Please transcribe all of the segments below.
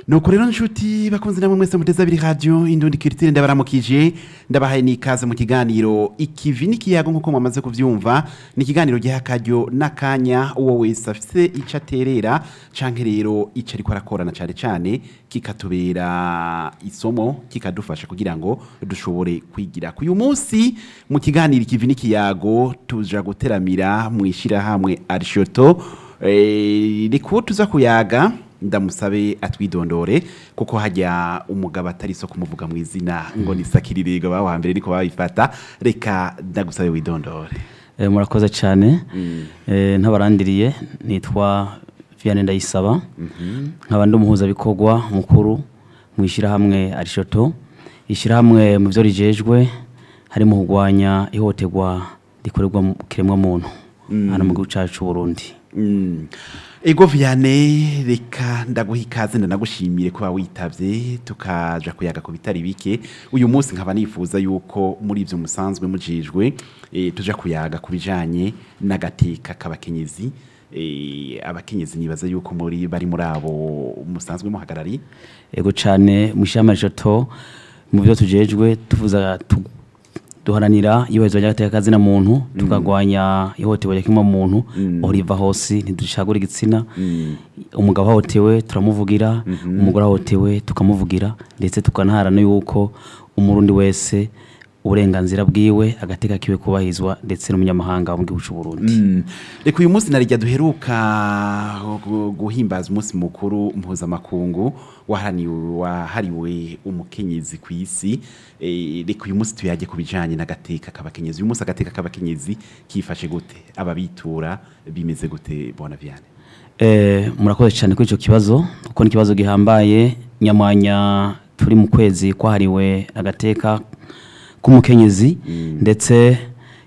Nuko rero nshuti bakunze namwe mwese muteze abiri radio Indundi Culture, ndabaramukije, ndabahaye n'ikaze mu kiganiro Ikivi n'ikiyago. Nkuko mwamaze kuvyumva, ni ikiganiro giha akaryo n'akanya uwo wese afise ico aterera canke rero ico ariko arakorana, cane cane kikatubera isomo, kikadufasha kugira ngo dushobore kwigira. Uyu munsi mu kiganiro Ikivi n'ikiyago tuja guteramira mu ishirahamwe Arishoto. Reka tuza kuyaga ndamusabe atwidondore, kuko hajya umugabo atari so kumuvuga mu izina ngo ni sakirirego baho hambere niko babifata. Reka ndagusabe widondore. Murakoze cyane. Ntabarandiriye, nitwa Vianney Ndayisaba, nkaba ndi umuhuzabikorwa mukuru mu ishyirahamwe Arishoto. Ishyirahamwe mu byo rijejwe harimo kurwanya ihohoterwa rikorerwa mu kiremwamuntu hano mu gihugu cyacu c'u Burundi. Ego Vianney, reka ndaguha ikaze, ndanagushimire kuba witavye tukaja kuyaga ku bitari bike. Uyu munsi nkaba nifuza yuko muri ivyo musanzwe mujejwe tuja kuyaga ku bijanye n'agateka k'abakenyezi. Abakenyezi nibaza yuko muri bari muri abo musanzwe muhagarari. Ego cyane, mu ishyirahamwe Arishoto mu byo tujejwe tuvuza duharanira iyubahirizwa ry'agateka kazina muntu, tukagwanya ihohoterwa rya muntu aho riva hose. Ntidushagura igitsina. Umugabo ahohotewe turamuvugira, umugore ahohotewe tukamuvugira, ndetse tukanaharana yuko Umurundi wese uburenganzira bwiwe, agateka kiwe kubahirizwa, ndetse n'umunyamahanga mu gihugu c'u Burundi. Reka uyu munsi narijya duheruka guhimbaza umunsi mukuru mpuzamakungu wahariwe umukenyezi ku isi. Reka uyu munsi tuyage ku bijanye n'agateka k'abakenyezi. Uyu munsi agateka k'abakenyezi kifashe gute? Ababitura bimeze gute, bona Vianney? Murakoze cyane kuri icyo kibazo, kuko ni ikibazo gihambaye nyamwanya turi mu kwezi kwahariwe agateka k'umukenyezi. Ndetse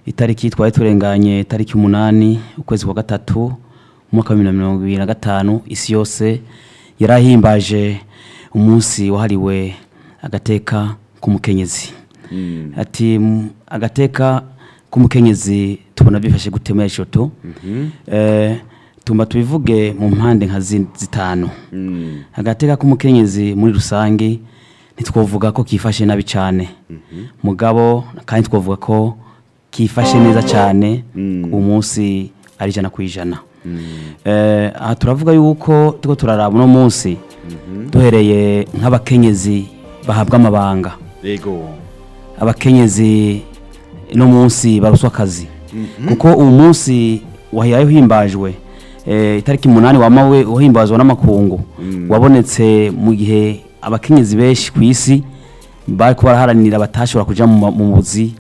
itariki twari turenganye, itariki 8 ukwezi kwa gatatu umwaka wa 2025, isi yose yarahimbaje umunsi wahariwe agateka k'umukenyezi. Ati agateka k'umukenyezi tubona bifashe gute muri Arishoto? Tumba tubivuge mu mpande nka zitanu. Agateka k'umukenyezi muri rusange ntitwovuga ko kifashe nabi cyane, mugabo kandi twovuga ko kifashe neza cyane umunsi ari 100%. Aha turavuga yuko turiko turaraba uno munsi, duhereye nk'abakenyezi bahabwa amabanga, abakenyezi no munsi baruswa akazi, kuko uyu munsi wahiyaye uhimbajwe itariki 8 wamawe uhimbazwa n'amakungu, wabonetse mu gihe abakenyezi benshi ku isi bariko baraharanira batashobora kuja mu buzi,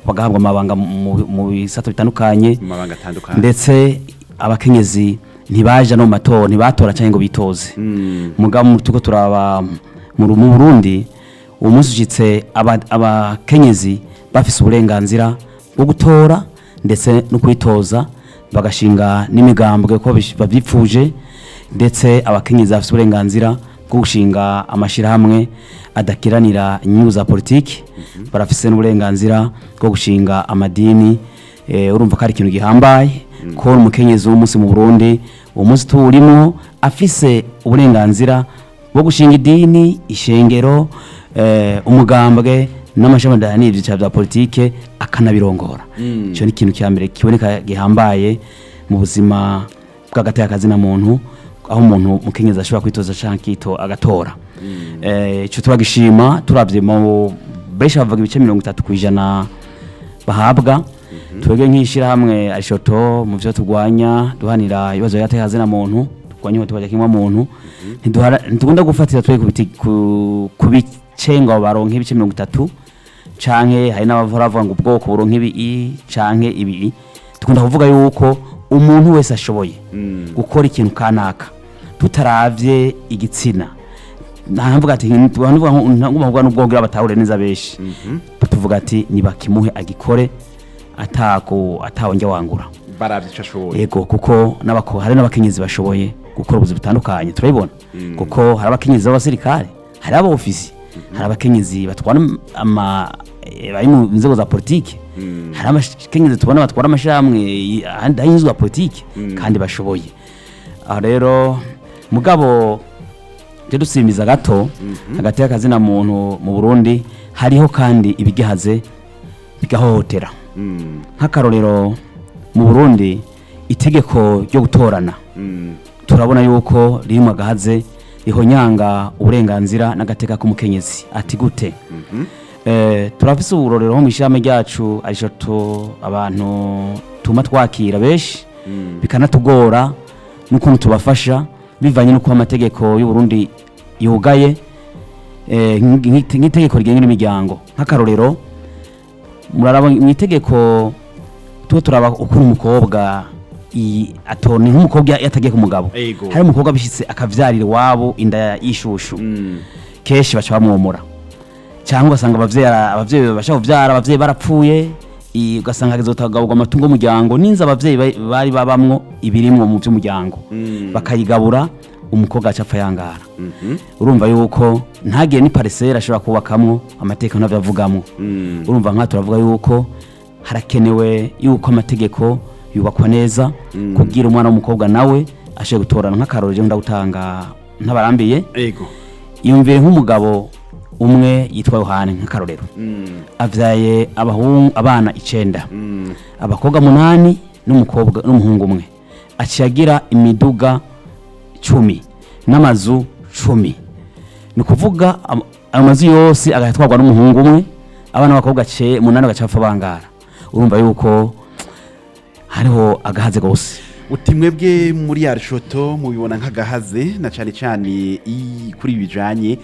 bagahabwa amabanga mu bisata bitandukanye. Mu mabanga atandukanye. Ndetse abakenyezi ntibaja no mu matora, ntibatora cyangwa ngo bitoze. Mugabo tuko turaba mu Burundi uwo munsi ushitse, abakenyezi bafise uburenganzira bwo gutora ndetse no kwitoza, bagashinga n'imigambwe ko bavyipfuje. Ndetse abakenyezi bafise uburenganzira bwo gushinga amashirahamwe adakiranira inyungu za politiki, barafise n'uburenganzira bwo gushinga amadini. Urumva ko ari ikintu gihambaye ko umukenyezi w'umunsi mu Burundi, uwo munsi tuwurimo, afise uburenganzira bwo gushinga idini, ishengero, umugambwe n'amashami adahanira ibyicaro bya politike, akanabirongora. Icyo ni ikintu cya mbere kiboneka gihambaye mu buzima bw'agateka kazina muntu, aho umuntu mukenyezi ashobora kwitoza canke agatora. Ico turagishima. Turavye mu benshi bavuga ibice 30% bahabwa, twebwe nk'ishirahamwe Arishoto mu vyo turwanya, duhanira ibibazo by'agateka kazina muntu, turwanya ihohoterwa rya kiremwamuntu, ntidukunda gufatira twe ku bice ngo baronke ibice 30, canke hari n'abavora bavuga ngo ubwoko buronke ibi canke ibi. Dukunda kuvuga yuko umuntu wese ashoboye gukora ikintu kanaka tutaravye igitsina. Ntavuga ati ntuvuga ngo n'ubwo bwira batahure neza benshi, tuvuga ati nibakimuhe agikore atako atawonge wangura. Baravye ico ashoboye. Yego, kuko n'abako hari n'abakenyezi bashoboye gukora ubuzi butandukanye, turabibona, kuko hari abakenyezi b'abasirikare, hari aba ofisi, hari abakenyezi batwara ama bari mu nzego za politike, hari abakenyezi tubona batwara amashirahamwe ahandi y'inzego za politike kandi bashoboye. Aho rero mugabo Je dusimbiza gato hagati y'akazina muntu mu Burundi, hariho kandi ibigihaze bigahohotera. Nk'akarorero, mu Burundi itegeko ryo gutorana turabona yuko ririmo agahaze, rihonyanga uburenganzira n'agateka k'umukenyezi. Ati gute? Turafise uburorero ho mw'ishirahamwe ryacu arishoto, abantu tuma twakira benshi bikanatugora n'ukuntu tubafasha bivanye n'uko amategeko y'u Burundi yugaye, nk'itegeko rigenga imiryango. Nk'akarorero, muraraba mu itegeko tuba turaba ukuntu umukobwa atona, nk'umukobwa yatagiye ku mugabo. Hari umukobwa bishitse akavyarira iwabo inda y'ishushu, kenshi baca bamwomora, cyangwa ugasanga abavyeyi babasha kuvyara, abavyeyi barapfuye, ugasanga hageze amatungo y'umuryango n'inzu abavyeyi bari babamwo, ibirimwo mu by'umuryango bakayigabura, umukobwa aca apfa yangara. Urumva yuko ntagire ni parcelle ashobora kubakamwo, amateka ntavyo avugamo. Urumva nka turavuga yuko harakenewe yuko amategeko yubakwa neza kugira umwana w'umukobwa nawe ashobore gutorana. Nk'akarorero ndagutanga ntabarambiye. Yumvire nk'umugabo umwe yitwa Yohani, nk'akarorero, avyaye abahungu, abana 9, abakobwa 8 n'umukobwa n'umuhungu umwe. Aciye agira imiduga 10 n'amazu 10. Ni ukuvuga ayo mazu yose agatwarwa n'umuhungu umwe, abana b'abakobwa ce 8 bagaca bapfa bangara. Urumva yuko hariho agahaze gose. Uti mwebwe muri Arishoto mubibona nk'agahaze, na cane cane kuri ibi bijanye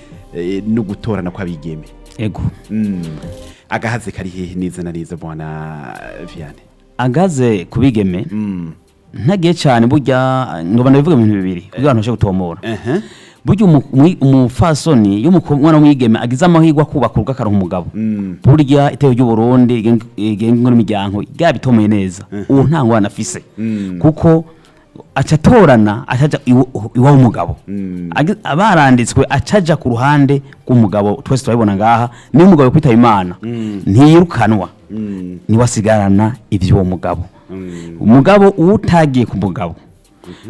no gutorana kw'abigeme. Ego. Agahaze kari hehe neza na neza, bwana Vianney? Agaze ku bigeme, ntagiye cyane, burya ngo banabivuge mu bintu bibiri kugira abantu bashe gutomora. Burya umufasoni iyo umwana w'umwigeme agize amahirwe akubaka urugo akaronka umugabo, burya itegeko ry'u Burundi rigenga n'imiryango ryabitomoye neza, uwo nta ngorane afise, kuko aca atorana, acaja iwabo umugabo. Abaranditswe, acaja ku ruhande rw'umugabo. Twese turabibona ngaha, niyo umugabo kwitaba Imana ntiyirukanwa, niwe asigarana ivy'uwo mugabo. Umugabo utagiye ku mugabo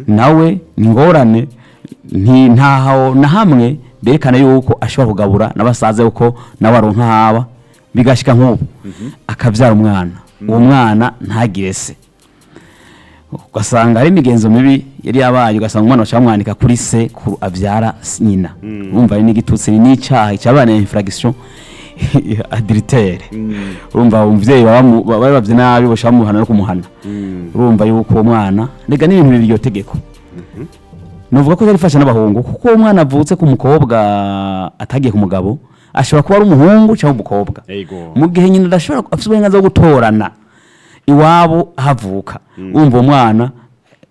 nawe ni ngorane, ntaho na hamwe berekana yuko ashobora kugabura n'abasaza, yuko nawe aronka haba. Bigashika nk'ubu akavyara umwana, uwo mwana ntagire se, ugasanga hari imigenzo mibi yari yabaye, ugasanga umwana baca bamwandika kuri se ku avyara nyina. Urumva ari n'igitutsi, ni n'icaha cabana, infraction adultère. Urumva umuvyeyi baba bavye nabi, baca bamuhana no kumuhana. Urumva yuko uwo mwana rega n'ibintu bibiri, iryo tegeko nuvuga ko rifasha n'abahungu, kuko uwo mwana avutse ku mukobwa atagiye ku mugabo ashobora kuba ari umuhungu cyangwa umukobwa. Mu gihe nyina adashobora, afite uburenganzira bwo gutorana iwabo havuka, urumva uwo mwana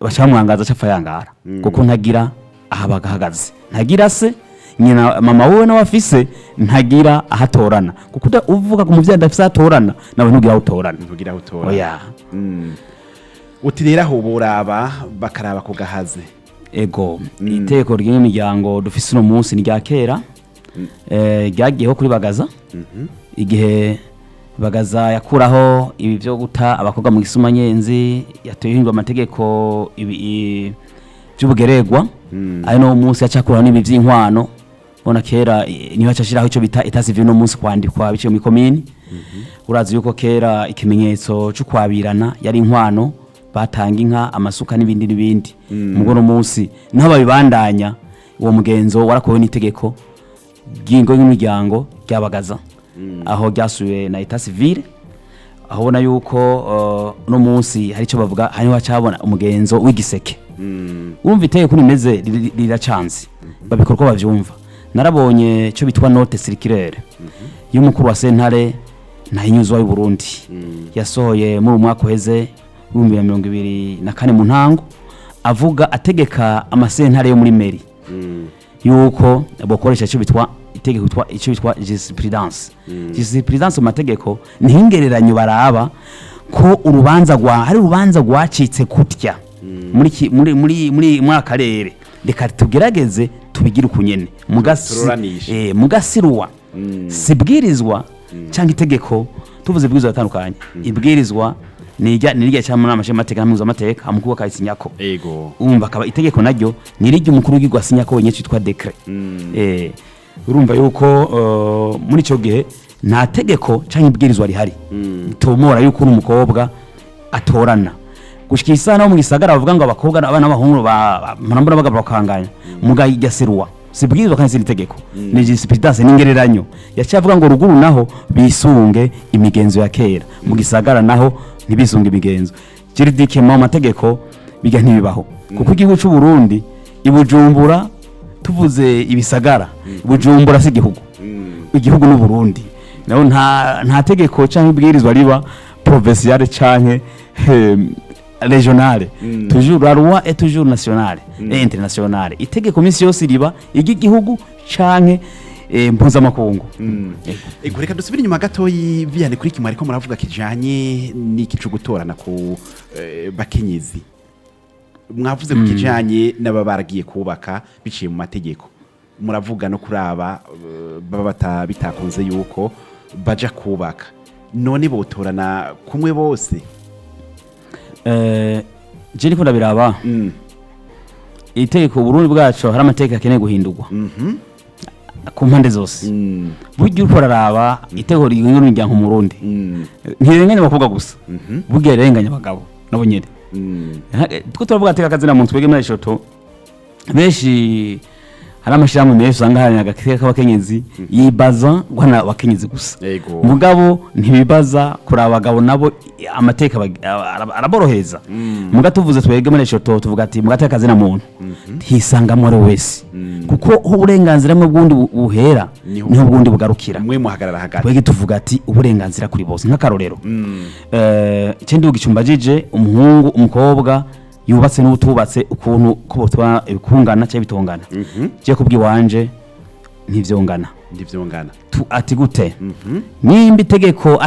baca bamwangaza, aca apfa yangara, kuko ntagira aho ahagaze, ntagira se, nyina mama wiwe nawe afise, ntagira aho atorana, kuko uvuga ku muvyeyi adafise aho atorana, nawe ntugira aho utorana. Ntugira aho utora. Oya. Uti rero aho boraba bakaraba ku gahaze. Ego, itegeko ry'imiryango dufise uno munsi ni rya kera, ryagiyeho kuri Bagaza, igihe Bagaza yakuraho ibi byo guta abakobwa mu gisumanyenzi, yateye hindwa amategeko ibi by'ubugeregwa, ari no munsi yacakuraho n'ibi by'inkwano. Bona kera niho acashiraho ico bita état civil, no munsi kwandikwa biciye mu komini. Urazi yuko kera ikimenyetso cyo kwabirana yari inkwano, batanga inka, amasuka n'ibindi n'ibindi. Mugo no munsi naho babibandanya, uwo mugenzo warakowe n'itegeko ry'ingo y'imiryango ryabagaza, aho ryasubiwe na état civil, aho ubona yuko no munsi hari icyo bavuga, hariho hacabona umugenzo w'igiseke. Urumva itegeko rimeze riracanze, babikora uko bavyumva. Narabonye icyo bitwa note circulaire y'umukuru wa sentare Ntahinyuzwa y'u Burundi, yasohoye muri umwaka uheze 2024 mu ntango, avuga ategeka amasentare yo muri mairie yuko bokoresha icyo bitwa itegeko bitwa icyo bitwa jurisprudence. Jurisprudence mu mategeko ni ingereranyo, baraba ko urubanza rwa hari urubanza rwacitse kutya muri muri akarere, reka tugerageze tubigire ukunyene mugasi Tururanishe. Mugasiruwa sibwirizwa cyangwa itegeko. Tuvuze ibwirizwa atandukanye, ibwirizwa Nijya nirya cyangwa mu nama nshingamateka n'impuzamateka, umukuru akayisinyako. Ego. Urumva akaba itegeko naryo nirirya umukuru w'igihugu asinyako wenyine, cyitwa décret. Urumva yuko muri icyo gihe nta tegeko cyangwa ibwirizwa rihari ritomora yuko uri umukobwa atorana. Gushika isaha naho mu gisagara bavuga ngo abakobwa, abana b'abahungu murambona bagabo bakanganya, muga irya si loi, si bwirizwa kandi si itegeko, ni jurisprudence, n'ingereranyo. Yaciye avuga ngo ruguru naho bisunge imigenzo ya kera, mu gisagara naho ntibisunge imigenzo. Juridique, mu mategeko bijya ntibibaho, kuko igihugu cy'u Burundi, i Bujumbura, tuvuze ibisagara, Bujumbura si igihugu, igihugu n'u Burundi. Naho nta tegeko canke ibwirizwa riba provinciale canke régionale. Toujours la loi est toujours nationale et internationale. Itegeko minsi yose riba iry'igihugu canke mpuzamakungu. Ego. Ego, reka dusubire inyuma gatoyi biyane kuri kimwe ariko muravuga kijanye n'iki co gutorana ku bakenyezi. Mwavuze ku kijanye n'aba baragiye kubaka biciye mu mategeko, muravuga no kuraba baba bitakunze yuko baja kubaka. None botorana kumwe bose? Je ndiko ndabiraba, itegeko Burundi bwacu, hari amategeko akeneye guhindurwa ku mpande zose. Burya uriko uraraba itegeko rigenga imiryango mu Burundi, ntirenganya abakobwa gusa, burya rirenganya abagabo nabo nyene. Two turavuga ati akazina muntu twege muri shoto benshi, hari amashirahamwe menshi usanga hari agakeka k'abakenyezi yibaza guhana abakenyezi gusa. Mugabo ntibibaza kuri abagabo nabo, amateka araborohereza. Muga tuvuze twebwe muri shoto, tuvuga ati mugateka akazina muntu hisangamo ari wese, kuko aho uburenganzira bumwe bw'undi buhera niho ubundi bugarukira. Mwe muhagarara hagati. Twebwe tuvuga ati uburenganzira kuri bose. Nk'akarorero, ikindi gicumbajije umuhungu, umukobwa yubatse n'utubatse, ukuntu ko botwa kungana cyangwa bitongana, je kubwiwanje ntivyongana. Ndivyongana. Ati gute? Nimba itegeko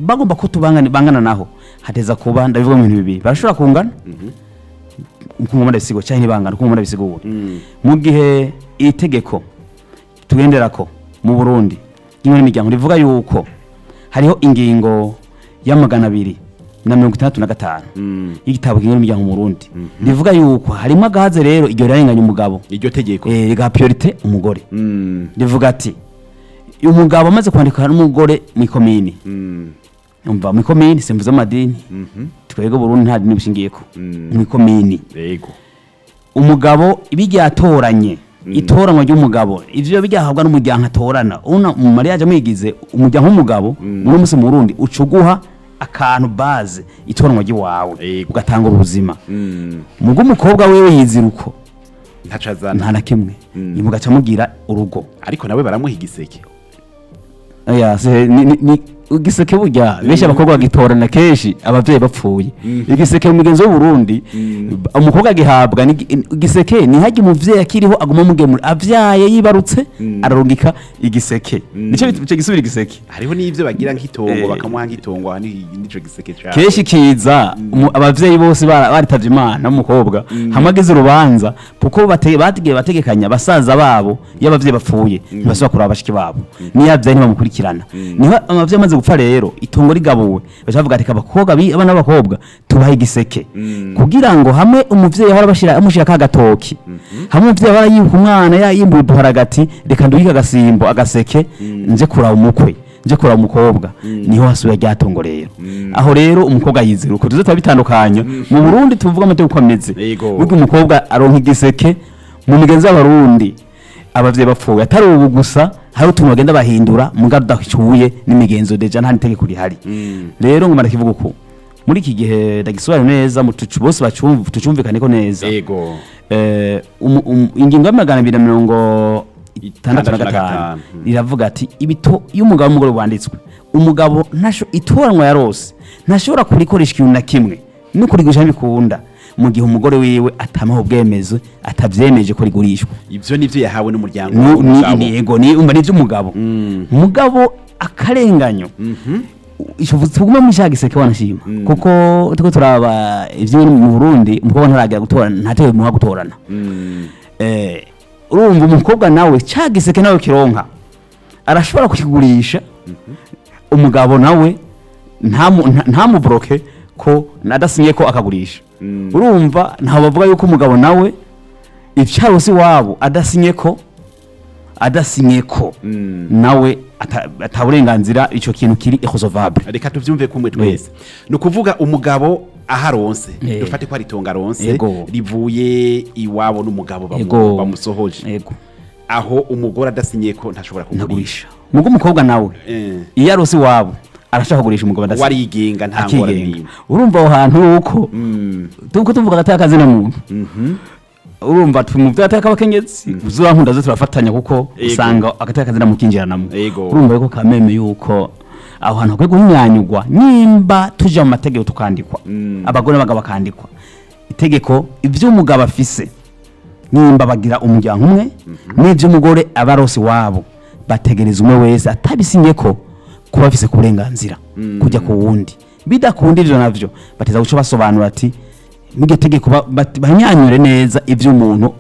bagomba ko tubangana bangana, naho hateza kuba, ndabivuga mu bintu bibiri: barashobora kungana uko ndabisigura, cyangwa ntibangana uko ndabisigura. Mu gihe itegeko tugenderako mu Burundi rimwe n'imiryango rivuga yuko hariho ingingo ya 265 y'igitabo kimwe n'imiryango mu Burundi, rivuga yuko harimo agahaze. Rero iryo rirarenganya umugabo. Iryo tegeko. Rigaha priorité umugore. Rivuga ati umugabo amaze kwandika n'umugore mu ikomini, umva, mu ikomini, simvuze amadini, twebwe Burundi nta dini bushingiyeko, mu ikomini, Yego. umugabo ibijya yatoranye, itoranwa ry'umugabo, ivyo bijyahabwa n'umuryango atorana una mu mariage mwigize umuryango w'umugabo, muri musi mu Burundi ucuguha akantu base itoranwa ry'iwawe, ugatanga ubuzima. Mugo umukobwa wewe yizira uko Ntaco azana. Nta na kimwe. Mugaca mugira urugo. Ariko nawe baramuha igiseke. Oya, se ni igiseke. Burya benshi abakobwa bagitorana kenshi abavyeyi bapfuye. Igiseke mu mugenzo w'u Burundi umukobwa agihabwa igiseke ni hajya umuvyeyi akiriho aguma mugemura, avyaye yibarutse ararungika igiseke, nico ico gisubira igiseke. Hariho n'ivyo bagira nk'itongo, bakamuha nk'itongo, aha nico giseke cawe. Kenshi kiza abavyeyi bose baritavye Imana n'umukobwa, hamwe ageze urubanza, kuko bategiye bategekanya basaza babo. Iyo abavyeyi bapfuye ntibasubira kuraba bashiki babo, niyo abavyeyi ntibamukurikirana. Niho abavyeyi bamaze gupfa rero, itongo rigabuwe, baca bavuga ati abakobwa abana b'abakobwa tubahe igiseke, kugira ngo hamwe umuvyeyi ahora bashira amushira ka gatoki, hamwe umuvyeyi ahora yibuka umwana yayimbuye uduharagati, reka nduhike agasimbo agaseke nje kuraba umukwe, nje kuraba umukobwa. Niho hasubira rya tongo rero. Aho rero umukobwa yizira uko tuze turabitandukanya. Mu Burundi tuvuga amategeko uko ameze. Burya umukobwa aronka igiseke mu migenzo y'Abarundi abavyeyi bapfuye, atari ubu gusa, hari utuntu bagenda bahindura muga tudahuye n'imigenzo, déjà nta n'itegeko rihari. Rero ngo marakivuga uko muri iki gihe ndagisobanura neza mu bose bacumva, tucumvikane ko neza. Ingingo ya 265 iravuga ati ibito iyo umugabo n'umugore wanditswe, umugabo ntasho itoranwa yarose ntashobora kurikoresha ikintu na kimwe no kurigurisha ntibikunda mu gihe umugore wiwe atamaho ubwemezo, atavyemeje ko rigurishwa. Ivyo nivyo yahawe n'umuryango w'umugabo. Ni yego, ni umva n'ivy'umugabo. Mugabo akarenganyo ico tugume muri ca giseke wanashima, kuko turiko turaba ivyo mu Burundi, umukobwa ntaragera gutorana, ntatewe muha gutorana. Urumva umukobwa nawe ca giseke nawe kironka arashobora kukigurisha, umugabo nawe ntamubroke. ko adasinye ko akagurisha. Urumva ntaho bavuga yuko umugabo nawe ivyaronse iwabo adasinye ko nawe ataburenganzira ico kintu kiri irrecevable. Reka tuvyumve kumwe twese. Ni ukuvuga umugabo aharonse, dufate ko ari itongo aronse rivuye iwabo n'umugabo bamusohoje, aho umugore adasinye ko ntashobora kugurisha. Mugo umukobwa nawe iyo aronse iwabo arashaka kugurisha umugabo adasinye, warigenga nta ngorane n'imwe. Urumva aho hantu uko tuko tuvuga agateka kazina muntu, urumva mu vyateka abakenyezi uzorankunda zo turafatanya, kuko usanga agateka kazina mukinjiranamo. Urumva yuko kameme yuko aho hantu hakwiye guhinyanyurwa, nimba tuja mu mategeko tukandikwa, abagore n'abagabo bakandikwa itegeko ivyo umugabo afise, nimba bagira umuryango umwe n'ivyo umugore aba aronse iwabo, bategereza umwe wese atabisinye ko kuba afise ku burenganzira kujya ku wundi. Bidakunda ivyo navyo bateza guca basobanura ati mw'iryo tegeko banyanyure neza ivyo umuntu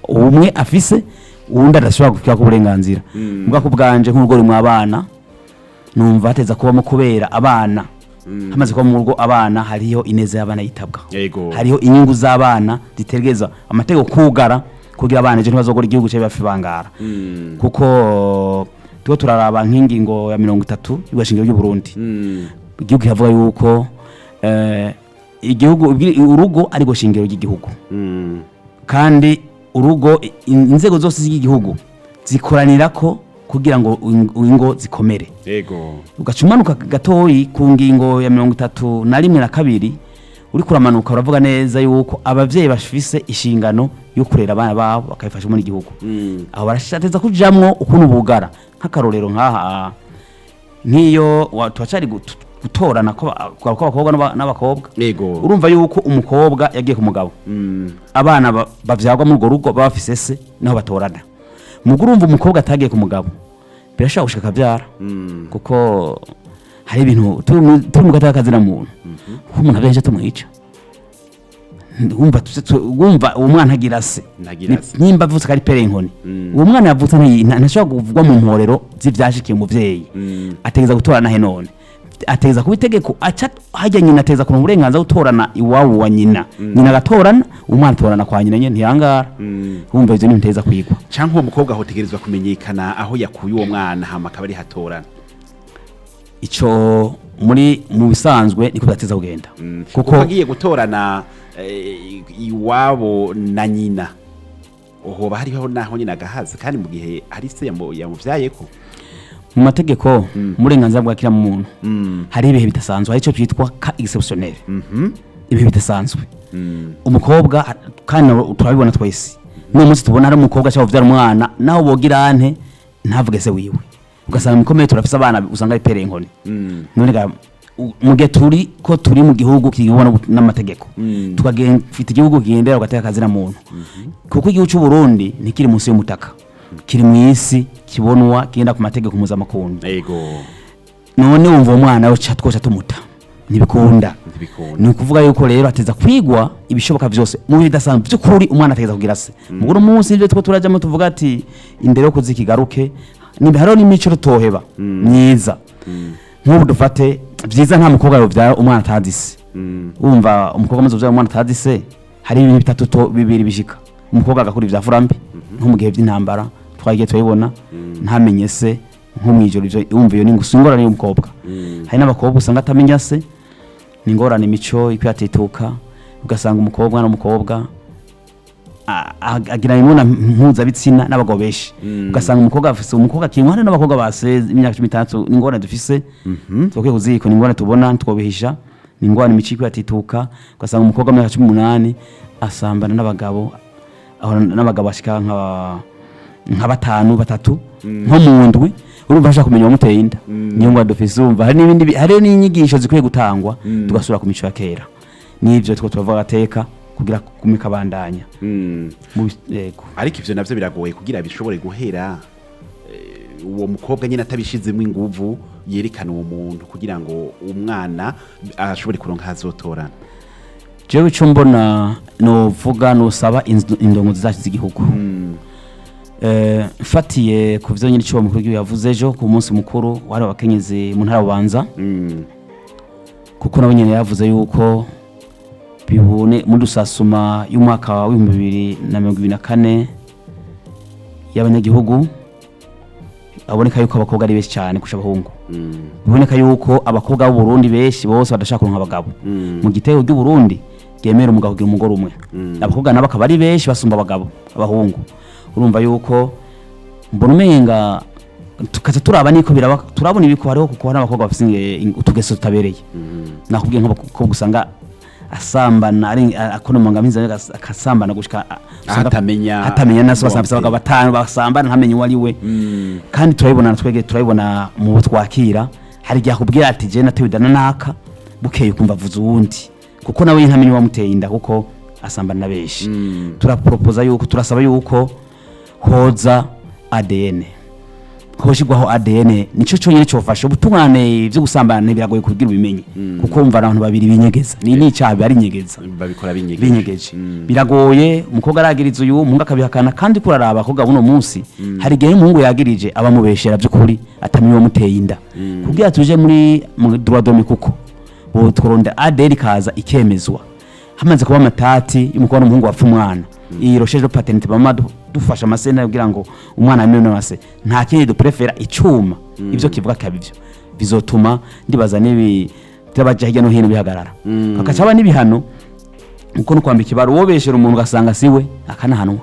umwe afise uwundi adashobora gukira ku burenganzira. Mbwa ku bwanje nk'urugo rumwe abana numva hateza kubamo, kubera abana hamaze kuba mu rugo abana hariho ineza y'abana yitabwa, hariho inyungu z'abana zitegereza amategeko kugara kugira abana ejo ntibazogora igihugu cyabe bafibangara. Kuko tuko turaraba nk'ingingo ya 30 y'Ibwirizwa ry'u Burundi, igihugu kiravuga yuko igihugu urugo ari shingiro ry'igihugu, kandi urugo inzego zose z'igihugu zikoranira ko kugira ngo ingo zikomere. Ugacumanuka gatoyi ku ngingo ya 31 na 2 uri kuramanuka uravuga neza yuko abavyeyi bafise inshingano yo kurera abana babo bakabifasha muri igihugu. Aho barashateza kujamwo ukuntu bugara nk'akarorero nkaha nkiyo twacari gutorana ko abakobwa n'abakobwa. Urumva yuko umukobwa yagiye ku mugabo, abana bavyagwa muri urwo rugo bafise se naho batorana. Mugo urumva umukobwa atagiye ku mugabo birashobora gushika akavyara, kuko hari ibintu turi mu gataka kazina muntu, kuko umuntu abenshi tumwica. Wumva uwo mwana agira se nimba avutse kari pere inkoni, uwo mwana yavutse ntashobora kuvugwa mu mporero z'ivyashikiye umuvyeyi, ategeza gutorana he none ateza kuba itegeko aca hajya nyina ateza ku burenganzira gutorana iwabo wa nyina, nyina agatorana umwana atorana kwa nyina nyene ntiyangara. Wumva ivyo ntiteza kwigwa. Canke uwo mukobwa ahotegerezwa kumenyekana aho yakuye uwo mwana hama akaba ari hatorana. Ico muri mu bisanzwe niko byateza kugenda, kuko agiye gutorana iwabo na nyina hoba hariho naho nyina agahaza, kandi mu gihe hari se yamuvyayeko. Mu mategeko umurenganzira bwa kira muntu hari ibihe bidasanzwe, hari ico cyitwa cas exceptionnel, ibihe bidasanzwe. Umukobwa kandi turabibona twese no munsi tubona ari umukobwa cyangwa uvyara umwana naho bogira ante ntavuge se wiwe, ugasanga mukomeye turafise abana usanga ari pere inkoni. None ga mu gihe turi ko turi mu gihugu kigibona n'amategeko, tukagenda igihugu kigendera ugateka kazina muntu, kuko igihugu cy'u Burundi ntikiri munsi y'umutaka, kiri mu isi kibonwa kigenda ku mategeko mpuzamakungu. None wumva umwana we twose tumuta ntibikunda. Ni ukuvuga yuko rero ateza kwigwa ibishoboka byose mu bihe bidasanzwe by'ukuri umwana ategeza kugira se. Muguru munsi ibyo two turajamo tuvuga ati indero yo kuzikigaruke nimba hariho n'imico rutoheba myiza. Nk'ubu dufate byiza nta mukobwa yovyara umwana atazi se. Wumva umukobwa amaze kuvyara umwana atazi se, hari ibintu bitatu to bibiri bishika. Umukobwa agakora ivya furambi nko mu gihe by'intambara twagiye turabibona, ntamenye se nko mwijoro ivyo wumva iyo ni ingorane y'umukobwa. Hari n'abakobwa usanga atamenya se, ni ingorane imico ikwatituka, ugasanga umukobwa n'umukobwa agira imibonano mpuzabitsina n'abagabo benshi, ugasanga umukobwa afise umukobwa kimwe hari n'abakobwa base imyaka 13. Ni ingorane dufise twakwiye kuziko, ni ingorane tubona twobihisha, ni ingorane imico ikwatituka, ugasanga umukobwa w'imyaka 18 asambana n'abagabo, aho n'abagabo bashika nka batanu batatu nko mu ndwi, urumva ashaka kumenya uwamuteye inda. Niyo ngwa dufise, urumva hari n'ibindi, hari n'inyigisho zikwiye gutangwa tugasubira ku mico ya kera. Nivyo two turavuga agateka kugira kumika bandanya. Yego. Ariko ivyo navyo biragoye kugira bishobore guhera uwo mukobwa nyine atabishizemo inguvu yerekana uwo muntu kugira ngo umwana ashobore kuronka azotorana. Jewe ico mbona novuga nosaba indongozi zacu z'igihugu, mfatiye ku vyo nyine ico mukuru w'igihugu yavuze ejo ku munsi mukuru wari abakenyezi mu ntara Bubanza, Kuko nawe nyene yavuze yuko bibone muri rusasuma y'umwaka wa 2024 y'abanyagihugu, aboneka yuko abakobwa ari benshi cyane kurusha abahungu. Biboneka yuko abakobwa b'u Burundi benshi bose badashaka kuronka abagabo. Mu gitego ry'u Burundi ryemera umugabo kugira umugore umwe, abakobwa nabo akaba ari benshi basumba abagabo, abahungu. Urumva yuko mbona umenga tukaza turaba niko biraba, turabona ibiko hariho, kuko hari abakobwa bafise utugeso tutabereye. Nakubwiye nk'abakobwa usanga asambana ari akonomanga mpiza, akasambana gushika usanga Atamenya atamenya naso, uwo basanga abagabo batanu basambana ntamenye uwo ari we. Kandi turabibona, twege turabibona mu bo twakira. Hari igihe akubwira ati: "Je natewe inda na naka," bukeye ukumva avuze uwundi, kuko nawe ntamenye uwamuteye inda, kuko asambana na benshi. Turaporopoza yuko, turasaba yuko hoza ADN, hoshigwaho ADN, nico cyonyine cyofasha ubutungane. Byo gusambana biragoye kubwira ubimenye, kuko umva abantu babiri binyegeza ni n'icyaha bari nyegeza. Babikora binyegeje. Binyegeje, biragoye. Umukobwa aragiriza uyu, umuhungu akabihakana. Kandi kuraraba abakobwa buno munsi, hari igihe umuhungu yagirije abamubeshera by'ukuri atamenya uwamuteye inda. Kugira tuje muri mu droit d'homme, kuko tworonda ADN ikaza ikemezwa hamaze kuba amatati y'umukobwa n'umuhungu wapfa umwana. Iyi recherche de paternité bama dufasha amasena kugira ngo umwana amenye na se. Nta kindi duprefera icuma ivyo kivuga kaba ivyo bizotuma, ndibaza nibi turabaja hirya no hino bihagarara, hakaca haba n'ibihano, uko no kwambika ibara uwobeshera umuntu ugasanga siwe akanahanwa.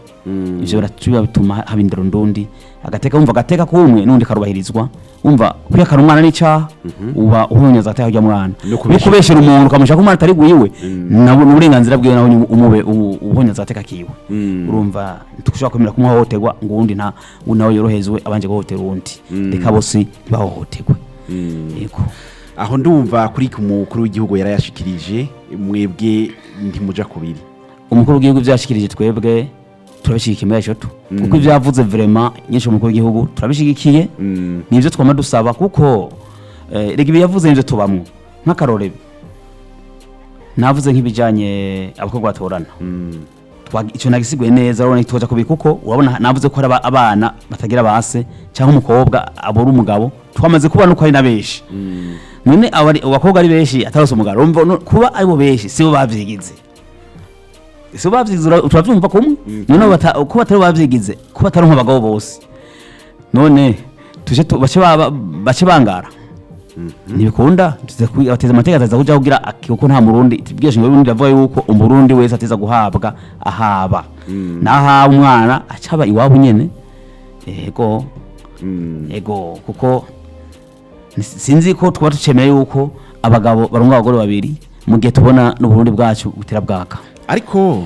Ivyo biratuba bituma haba indero ndundi, agateka, wumva agateka kumwe n'undi karubahirizwa. Wumva kwihakana umwana n'icaha, uba uhonyoza agateka k'urya mwana. No kubeshera. No kubeshera umuntu ukamusha ko umwana atari gwiwe, nawe n'uburenganzira bwiwe, nawe umube uhonyoza agateka kiwe. Urumva ntushobora kwemera kumuhohoterwa ngo uwundi nta nawe yorohezwe abanje guhohotera uwundi. Reka bose ntibahohoterwe. Yego. Aho ndumva kuri ku mukuru w'igihugu yarayashikirije, mwebwe ntimuja kubiri. Umukuru w'igihugu byashikirije, twebwe turabishigikiye muri ejo, kuko ibyo yavuze vraiment nyinshi umukuru w'igihugu turabishigikiye. Nivyo twama dusaba, kuko rega ibi yavuze nivyo tubamwo. Nk'akarore navuze nk'ibijanye abakobwa batorana. Ico nagisiguye neza, urabona tuja kubi, kuko urabona navuze ko hari abana batagira base cyangwa umukobwa abura umugabo. Twamaze kubona uko ari na benshi. None abakobwa ari benshi atarose umugabo, urumva kuba aribo benshi sibo bavyigize, sibo bavyigize, turavyumva kumwe. None ko batari bavyigize, ko batari nk'abagabo bose, none tuje bace bace bangara, ntibikunda. Tuze amategeko ataza kuja kugira kuko nta murundi tibwiye ngo Burundi avuga yuko umurundi wese ateza guhabwa ahaba nahaba umwana acaba iwabo nyene. Ego, ego, kuko sinzi ko twaba tucemeye yuko abagabo baronga abagore babiri mu gihe tubona n'Uburundi bwacu butera bwaka. Ariko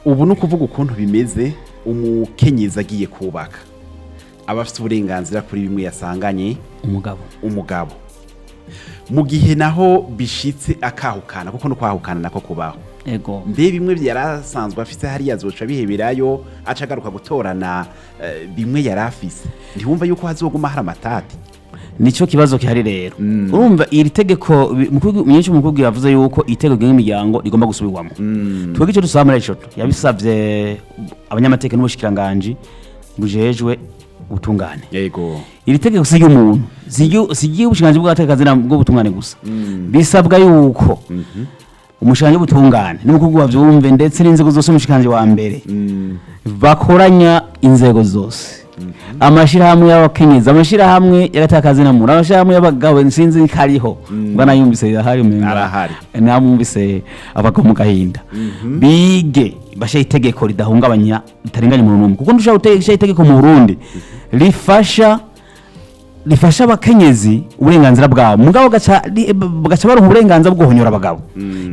ubu ni ukuvuga ukuntu bimeze: umukenyezi agiye kubaka aba afite uburenganzira kuri bimwe yasanganye umugabo. Umugabo. Mu gihe naho bishitse akahukana, kuko no kwahukana nako kubaho, mbe bimwe yari asanzwe afise hariya azoca biheberayo, aca agaruka gutorana bimwe yari afise? Ntiwumva yuko hazoguma hari amatati? Nico kibazo gihari rero. Urumva iri tegeko myinshi umukuru yavuze yuko itegeko rigenga imiryango rigomba gusubirwamo. Twebwe icyo dusaba muri ico, yabisabye abanyamateka n'ubushikiranganji bujejwe ubutungane. Iri tegeko si iry'umuntu, si iry'ubushikiranganji bw'agateka bw'ubutungane gusa. Bisabwa yuko umushikiranganji w'ubutungane n'umukuru bavyumve, ndetse n'inzego zose, umushikiranganji wa mbere, bakoranya inzego zose, amashirahamwe y'abakenyezi, amashirahamwe y'agatakazi na muntu, amashirahamwe y'abagabo, sinzi kariho mbwa nayumvise ahari umenga Arahari. Namwumvise abagabo mu gahinda. Bige bashe itegeko ridahungabanya, ritarenganya umuntu n'umwe, kuko ntushobora gushyira itegeko mu Burundi rifasha abakenyezi uburenganzira bwabo, mugabo bagaca baronka uburenganzira bwo guhonyora abagabo.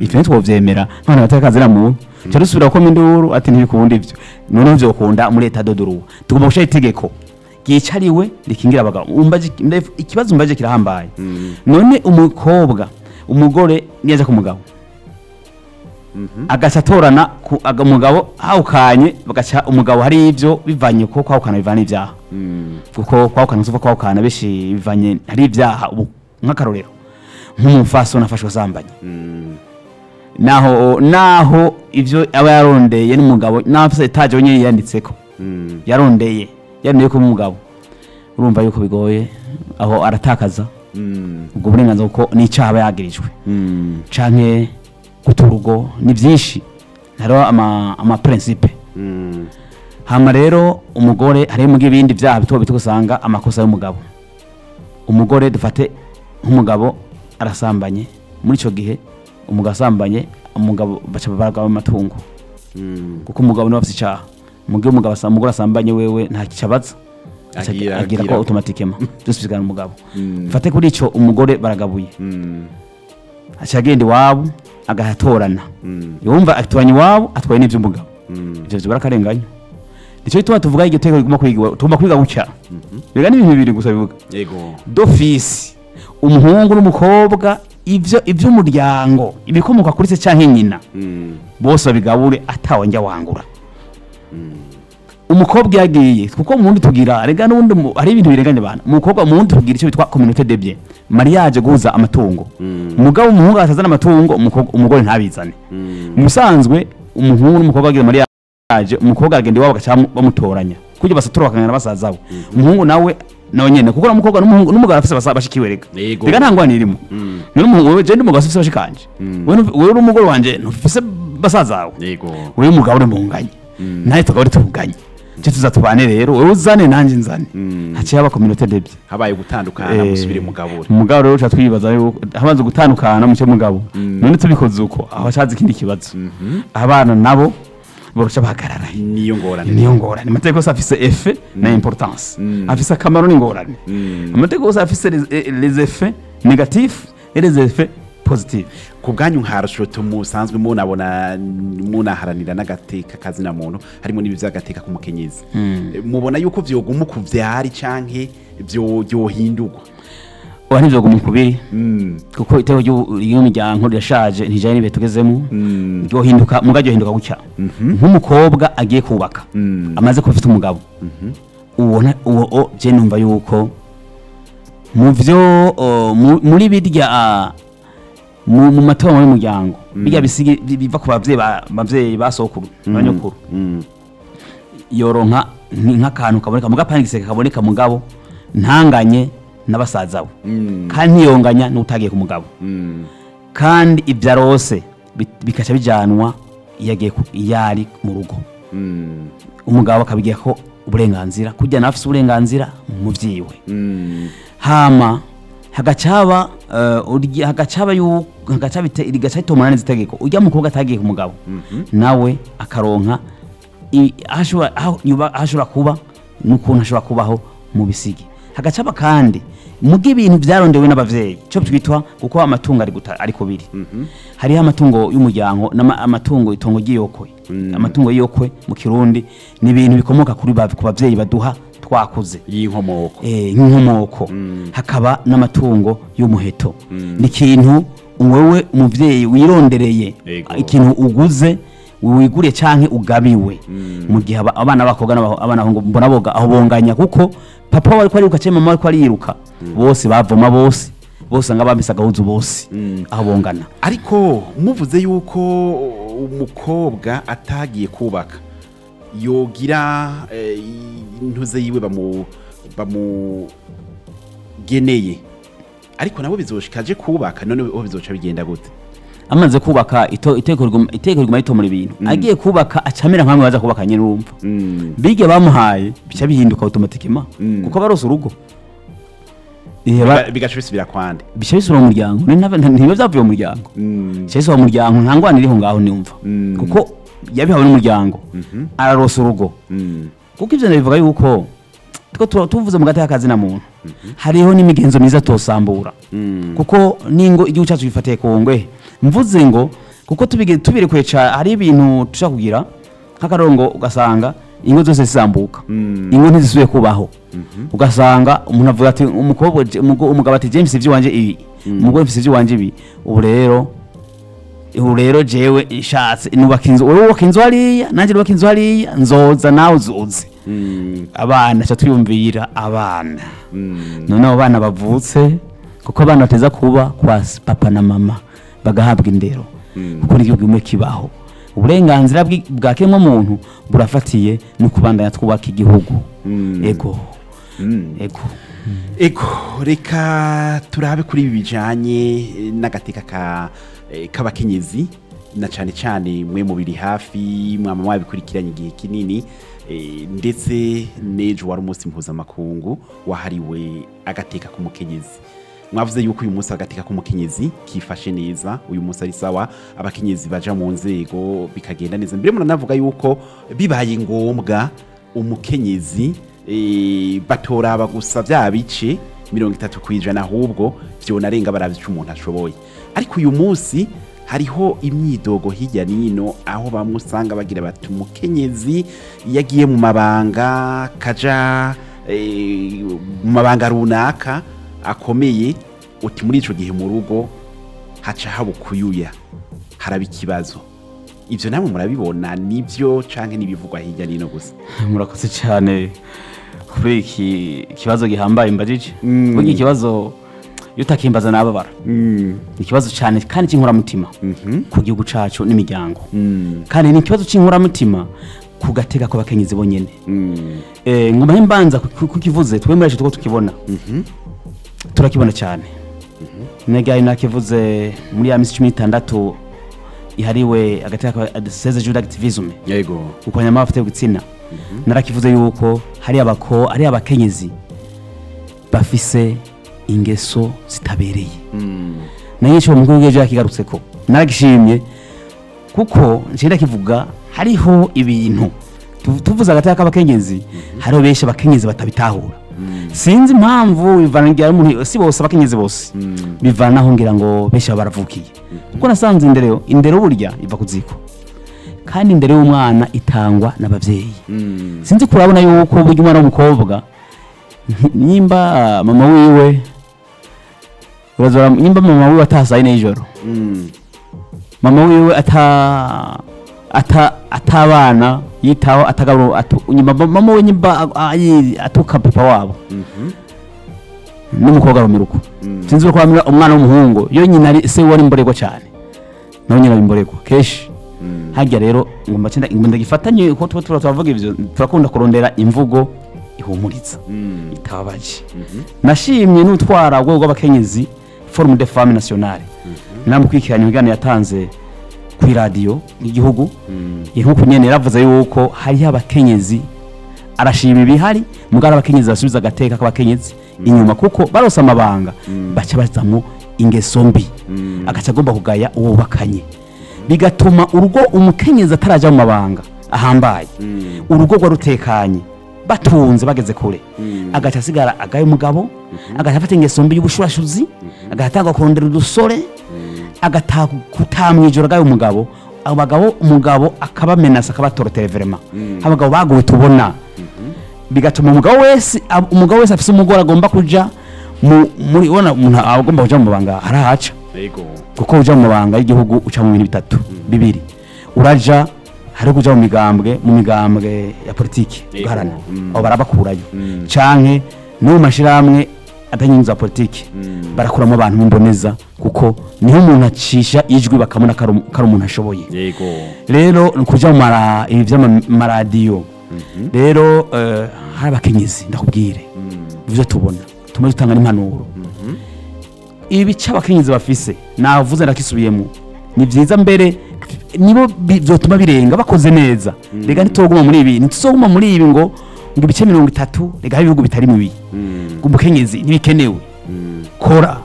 Ivyo ntitwovyemera nk'abantu batakazi na muntu. Ca dusubira gukoma induru ati: "Ntibikunda ivyo." Noneho vyokunda muri état de droit? Tugomba gushira itegeko ryicariwe rikingira abagabo. Ikibazo umbaje kirahambaye. None umukobwa, umugore niyaja ku mugabo agaca atorana umugabo hawukanye, bagaca umugabo hari ivyo bivanye ko kwahukana bivana ivyaha, kuko kwahukana uva kwahukana benshi bivanye hari ibyaha. Ubu nk'akarorero nk'umufasoni afashwe asambanye, naho ivyo aba yarondeye n'umugabo, naho afise etaje wenyene yanditseko, yarondeye ko umugabo, urumva yuko bigoye, aho aratakaza. Ubwo burenganzira kuko n'icyaha aba yagirijwe canke guta urugo ni byinshi, hariho ama principe. Hama rero umugore hariho mu ibindi byaha bito bito usanga amakosa y'umugabo. Umugore dufate nk'umugabo arasambanye, muri ico gihe umugabo asambanye, umugabo baca baragaba amatungo, kuko umugabo niwe afise icaha. Mu gihe umugabo umugore asambanye, wewe nta kicabaza Agira- agira ko agira ko. automatiquement byose bisigara umugabo. Mfate kuri ico, umugore baragabuye, aca agenda iwabo agatorana, yumva atoranya iwabo, atwaye n'ivy'umugabo, ivyo vyobara akarenganya. Nico gituma tuvuga iryo tegeko rigomba kwigwa, tugomba kwiga gutya. Rega ni ibintu bibiri gusa bivuga d'office umuhungu n'umukobwa, ivyo ivy'umuryango, ibikomoka kuri se canke nyina, bose babigabure atawe njya wangura. Umukobwa yagiye kuko mu wundi tugira rega n'ubundi hari ibintu birenganya abantu. Umukobwa mu wundi tugira icyo bitwa communauté de biens, mariage, guhuza amatungo. Umugabo, umuhungu atazana amatungo, umugore ntabizane. Mu bisanzwe umuhungu n'umukobwa bagize mariage, umukobwa agenda iwabo bagaca bamutoranya kugira basatura bakangana basaza we. Umuhungu nawe nyene, kuko n'umukobwa n'umuhungu n'umugabo afise bashikiwe rega. Rega nta ngwani irimo. None umuhungu, wewe, je ndi umugabo afise bashikanje, wewe uri umugore wanje, ntufise basaza wawe. Wewe umugabo uri munganye nawe, tukaba uri tunganye, cyo tuzatubane rero, wewe uzane nanjye nzane, haciye haba communauté de biens. Habaye gutandukana, musubire mugabure. Umugabo rero uca twibaza yuko habanza gutandukana mucyo mugabo. None tubikoze uko, aho ashatse ikindi kibazo, abana nabo borusha bahagarara. Niyo ngorane. Niyo ngorane. Amategeko yose afise effet na importance, afise akamaro n'ingorane. Amategeko yose afise les effets négatifs et les effets positifs. Ku bwanyu nka musanzwe munabona munaharanira n'agateka kazina muntu, harimo n'ibi by'agateka k'umukenyezi, mubona yuko vyoguma uku vyari canke vyo vyohindurwa? Oya, ntivyoguma ukubiri, kuko iteko ry'umuryango rirashaje, ntijanye n'ibihe tugezemo. Ryohinduka, muga ryohinduka gutya: nk'umukobwa agiye kubaka, amaze kuba afite umugabo, uwo je numva yuko mu vyo muri birya mu matongo y'umuryango, birya bisigi biva ku bavyeyi, bavyeyi ba sokuru na nyokuru, yoronka nk'akantu kaboneka muga pani giseke kaboneka, mugabo ntanganye n'abasaza we, kandi ntiyonganya n'utagiye ku mugabo, kandi ibyo arose bikaca bijanwa iyo agiye iyo ari mu rugo, umugabo akabigira ko uburenganzira kugira nawe afise uburenganzira mu vyiwe. Hama hagacaba hagacaba yu hagacaba rigaca ritomana neza itegeko, urya mukobwa atagiye ku mugabo nawe akaronka aho aho ashobora kuba n'ukuntu ashobora kubaho mu bisigi. Hagacaba kandi muga ibintu byarondewe n'abavyeyi, cyo twitwa kuko amatungo ari guta ari kubiri: hariho amatungo y'umuryango amatungo itongo ry'iyokwe. Amatungo y'iyokwe mu Kirundi ni ibintu bikomoka kuri ku bavyeyi baduha twakuze, y'inkomoko. Nk'inkomoko. Hakaba n'amatungo y'umuheto, ni ikintu wewe umuvyeyi wirondereye, ikintu uguze, wiguriye canke ugabiwe. Mu gihe abana b'abakobwa abana b'abahungu mbona boga aho bonganya, kuko papa we ariko ariruka canke mama we ariko ariruka, bose bavoma, bose usanga bambise agahuzu bose, aho bongana. Ariko muvuze yuko umukobwa atagiye kubaka yogira intuze yiwe bamugeneye, ariko nabo bizoshika aje kubaka, none ho bizoca bigenda gute? Amaze kubaka, iteko riguma ritomora ibintu. Agiye kubaka acamera nkamwe baza kubaka nyene, urumva bige bamuhaye bica bihinduka automatiquement, kuko barose urugo. Bigaca bisubira kwande? Bica bisubira mu muryango. Ntibiba vyavuye mu muryango, bica bisubira mu muryango, nta ngwane iriho ngaho niyumva, kuko yabihawe n'umuryango, ararosa urugo. Kuko ivyo ndabivuga yuko two tuvuze mu gateka kazina muntu, hariho n'imigenzo myiza tosambura, kuko ningo igihugu cyacu gifatiye ku ngwe. Mvuze ngo kuko tubirekuye hari ibintu tushaka kugira nk'akarongo, ugasanga ingo zose zisambuka, ingo ntizisubiye kubaho. Ugasanga umuntu avuga ati umukobwa umugabo ati James ivy'iwanje ibi, umugore mfise ivy'iwanje ibi, ubu rero jewe nshatse nubaka inzu, wowe wubaka inzu hariya, nanjye nubaka inzu hariya, nzoza nawe uzoze. Abana ca twiyumvira abana, none abo bana bavutse, kuko abana bateza kuba kwa papa na mama bagahabwa indero, kuko n'igihugu kimwe kibaho uburenganzira bwa kiremwamuntu burafatiye no kubandanya twubaka igihugu. Ego, ego. Ego, reka turabe kuri ibi bijanye n'agateka ka k'abakenyezi, na cane cane mwe mubiri hafi, mwama mwabikurikiranye igihe kinini, ndetse n'ejo wari umunsi mpuzamakungu wahariwe agateka k'umukenyezi. Mwavuze yuko uyu munsi agateka k'umukenyezi kifashe neza, uyu munsi ari sawa, abakenyezi baja mu nzego bikagenda neza. Mbere muranavuga yuko bibaye ngombwa umukenyezi batoraba gusa vya bice 30%, ahubwo vyonarenga baravye ico umuntu ashoboye. Ariko uyu munsi hariho imyidogo hirya nino, aho bamwe usanga bagira bati umukenyezi iyo agiye mu mabanga, kaja mu mabanga runaka akomeye, uti muri ico gihe mu rugo haca haba ukuyuya, haraba ikibazo. Ivyo namwe murabibona, nivyo canke n'ibivugwa hirya nino gusa? Murakoze cyane kuri iki kibazo gihambaye mbajije. Burya ikibazo iyo utakimbaza nababara. Ni ikibazo cyane kandi cy'inkoramutima ku gihugu cacu n'imiryango, kandi ni ikibazo cy'inkoramutima ku gateka k'abakenyezi bonyene. Ngoma mbanza kukivuze, twe muri tuko tukibona, turakibona cyane. Negaye nakivuze muri ya misi 16 ihariwe agateka ka 16 jours d'activisme ukwanya amafite gitsina, narakivuze yuko hari abako ari abakenyezi bafise ingeso zitabereye. Nayo cyo mukuru w'ejo yakigarutseko, naragishimye kuko ncenda kivuga hariho ibintu tuvuze agateka k'abakenyezi, hariho benshi abakenyezi batabitahura. Sinzi impamvu bivana, ngira umuntu si bose, abakenyezi bose bivana aho ngira ngo benshi baba baravukiye, kuko nasanze indero burya iva ku ziko, kandi indero y'umwana itangwa n'abavyeyi. Sinzi kurabona yuko burya umwana w'umukobwa nimba mama wiwe urazora, nimba mama wiwe ataha 4 y'ijoro, mama wiwe ata ata atabana yitaho, atagaburo nyuma mama we nyimba atuka papa wabo, n'umukobwa arumiruko. Sinzi ko bamira umwana w'umuhungu iyo nyina ari se wari imborerwa cyane, nawe nyina imborerwa kenshi. Harya rero ngomba cyenda ngomba ndagifatanye uko tuba turavuga ivyo, turakunda kurondera imvugo ihumuriza itababaje. Nashimye n'utwara urwego rw'abakenyezi, Forum des Femmes Nationales, namukurikiranye ibiganiro yatanze kuri radiyo y'igihugu. Nkuko nyene yaravuze yuko hariho abakenyezi, arashima ibihari, mugabo abakenyezi basubiza agateka k'abakenyezi inyuma, kuko barose amabanga baca bazamo ingeso mbi, agaca agomba kugaya uwo bubakanye, bigatuma urugo umukenyezi ataraja mu mabanga ahambaye, urugo rwarutekanye, batunze, bageze kure, agaca asigara agaye umugabo, agaca afata ingeso mbi y'ubushurashuzi, agatanga kurondera udusore, agataha kutamwijoro agaye umugabo. Abo bagabo umugabo akabamenasa, akabatorotera. Vraiment abagabo baguwe tubona, bigatuma umugabo wese afise umugore agomba kuja muri ubona umuntu agomba kuja mu mabanga arahaca, kuko uja mu mabanga y'igihugu uca mu bintu bitatu bibiri. Uraja hari kuja mu migambwe ya politiki ugaharana, abo barabakurayo, canke no mu mashirahamwe atanyungu za politiki barakuramo abantu b'imboneza, kuko niho umuntu acisha ijwi bakamubona ko ari umuntu ashoboye. Rero ni kuja mu mara ibi vy'amaradiyo rero, hari abakenyezi, ndakubwire ivyo tubona, tumaze dutanga n'impanuro. Ibice abakenyezi bafise navuze ndakisubiyemo, ni vyiza mbere nibo vyotuma birenga bakoze neza. Rega ntituguma muri ibi, ntituzoguma muri ibi ngo ibice 30. Rega hari ibihugu bitari mubi ngo umukenyezi ntibikenewe kora.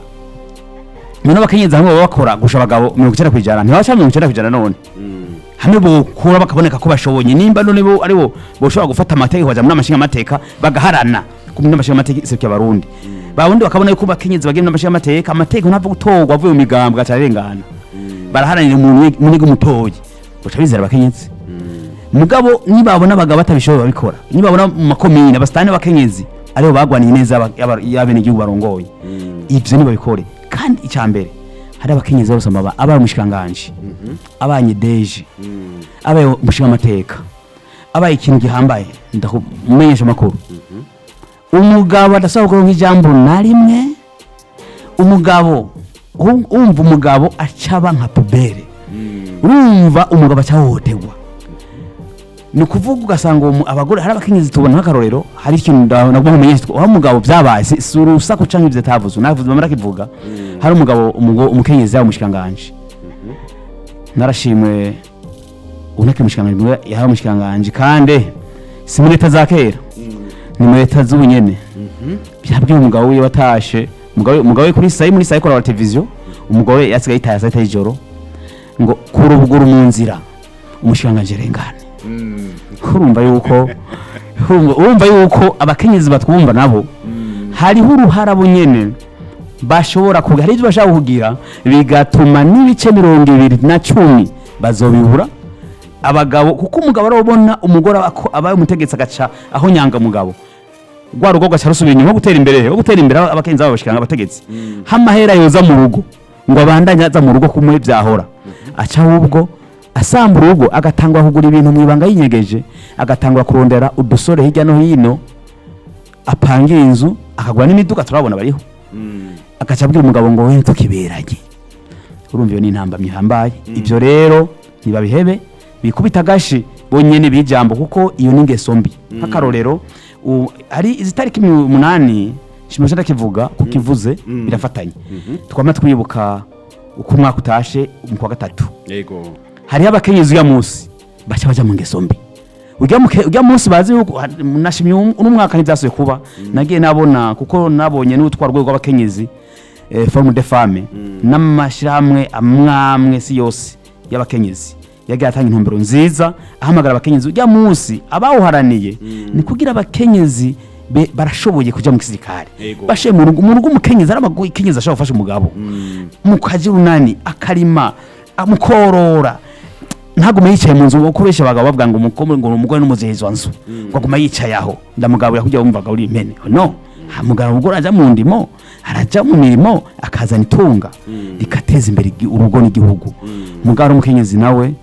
None abakenyezi hamwe baba bakora gusha abagabo 90%, ntibaca 90%. None hamwe bokura bakaboneka ko bashoboye, nimba none bo aribo boshobora gufata amategeko baja muri amashinga amateka bagaharana ku muri amashinga amateka iserukiye abarundi, babundi bakabona yuko abakenyezi bagiye muri amashinga amateka, amategeko ntava gutorwa avuye mu migambwe aca arengana, baraharanira umuntu munigi umutoyi, baca bizera abakenyezi. Mugabo nibabona abagabo batabishoboye babikora, nibabona mu makomine abasitani b'abakenyezi aribo bagwaniye neza y'abenegihugu barongoye, ivyo nibabikore. Kandi icya mbere, hari abakenyezi bose amaba abaye umushikiranganji, abanye deje, abaye umushingamateka, abaye ikintu gihambaye, ndakumenyesha amakuru, umugabo adasaba kuronka ijambo na rimwe. Umugabo umva umugabo acaba nka poubelle, urumva umugabo acahohoterwa. Ni ukuvuga ugasanga abagore hari abakenyezi tubona nk'akarorero, hari ikintu nagomba kumenyesha wa mugabo byabaye si urusaku canke ivyo atavuze, navuze bamara kivuga. Hari umugabo umukenyezi yawe umushikanganje, narashimwe unake umushikanganje yahawe umushikanganje, kandi si muri leta za kera, ni muri leta z'ubu nyene. Byabwiye umugabo wiwe watashe, umugabo we kuri sayi muri sayi kora televiziyo, umugabo we yasigaye yitaye saa 6 y'ijoro ngo kurubuguru mu nzira umushikanganje rengane. Urumva yuko urumva yuko abakenyezi batwumva nabo hariho uruhara bo nyene bashobora kugira, hari ibyo bashaka kugira bigatuma n'ibice 20 na 10 bazobibura abagabo, kuko umugabo arabona umugore abaye umutegetsi agaca aho nyanga mugabo rwa rugo gaca rusubira inyuma gutera imbere, ho gutera imbere abakenyezi babo bashikanga abategetsi, hamahera yoza mu rugo ngo abandanye aza mu rugo kumwe byahora, aca ahubwo asamba urugo, agatangwa kugura ibintu mu ibanga yinyegeje, agatangwa kurondera udusore hirya no hino, apangira inzu, akagura n'imiduga, turabona bariho, agaca abwira umugabo ngo we tukiberanye. Urumva iyo ni intambamyi ihambaye. Ibyo rero ntibabihebe, bikubita agashi bonyene bijambo, kuko iyo ni ingeso mbi. Nk'akarorero hari izi tariki 8 shimisha ndakivuga kukivuze birafatanye, twama twibuka uko umwaka utashe mu kwa gatatu. Hariho abakenyezi uya munsi baca baja mu ngeso mbi, urya munsi bazi yuko nashimye uno mwaka ntivyasubiye kuba. Nagiye nabona kuko nabonye n'utwara urwego rw'abakenyezi, forum de femme, n'amashirahamwe amwamwe si yose y'abakenyezi yagiye atanga intumbero nziza, ahamagara abakenyezi urya munsi abawuharaniye ni kugira abakenyezi barashoboye kuja mu gisirikare, bashe mu rugo. Mu rugo umukenyezi ari abakenyezi ashobora gufasha umugabo mu kazi runani, akarima, amukorora, ntagume yicaye mu nzu. Kuko benshi abagabo bavuga ngo umukobwa, ngo umugore n'umuzehezo wa nzu, ngo aguma yicaye aho, ndamugabura kugira wumvaga uri impene. No hamugara, umugore aja mu ndimo, araja mu mirimo, akazana itunga rikateza imbere urugo n'igihugu. Mugabo umukenyezi nawe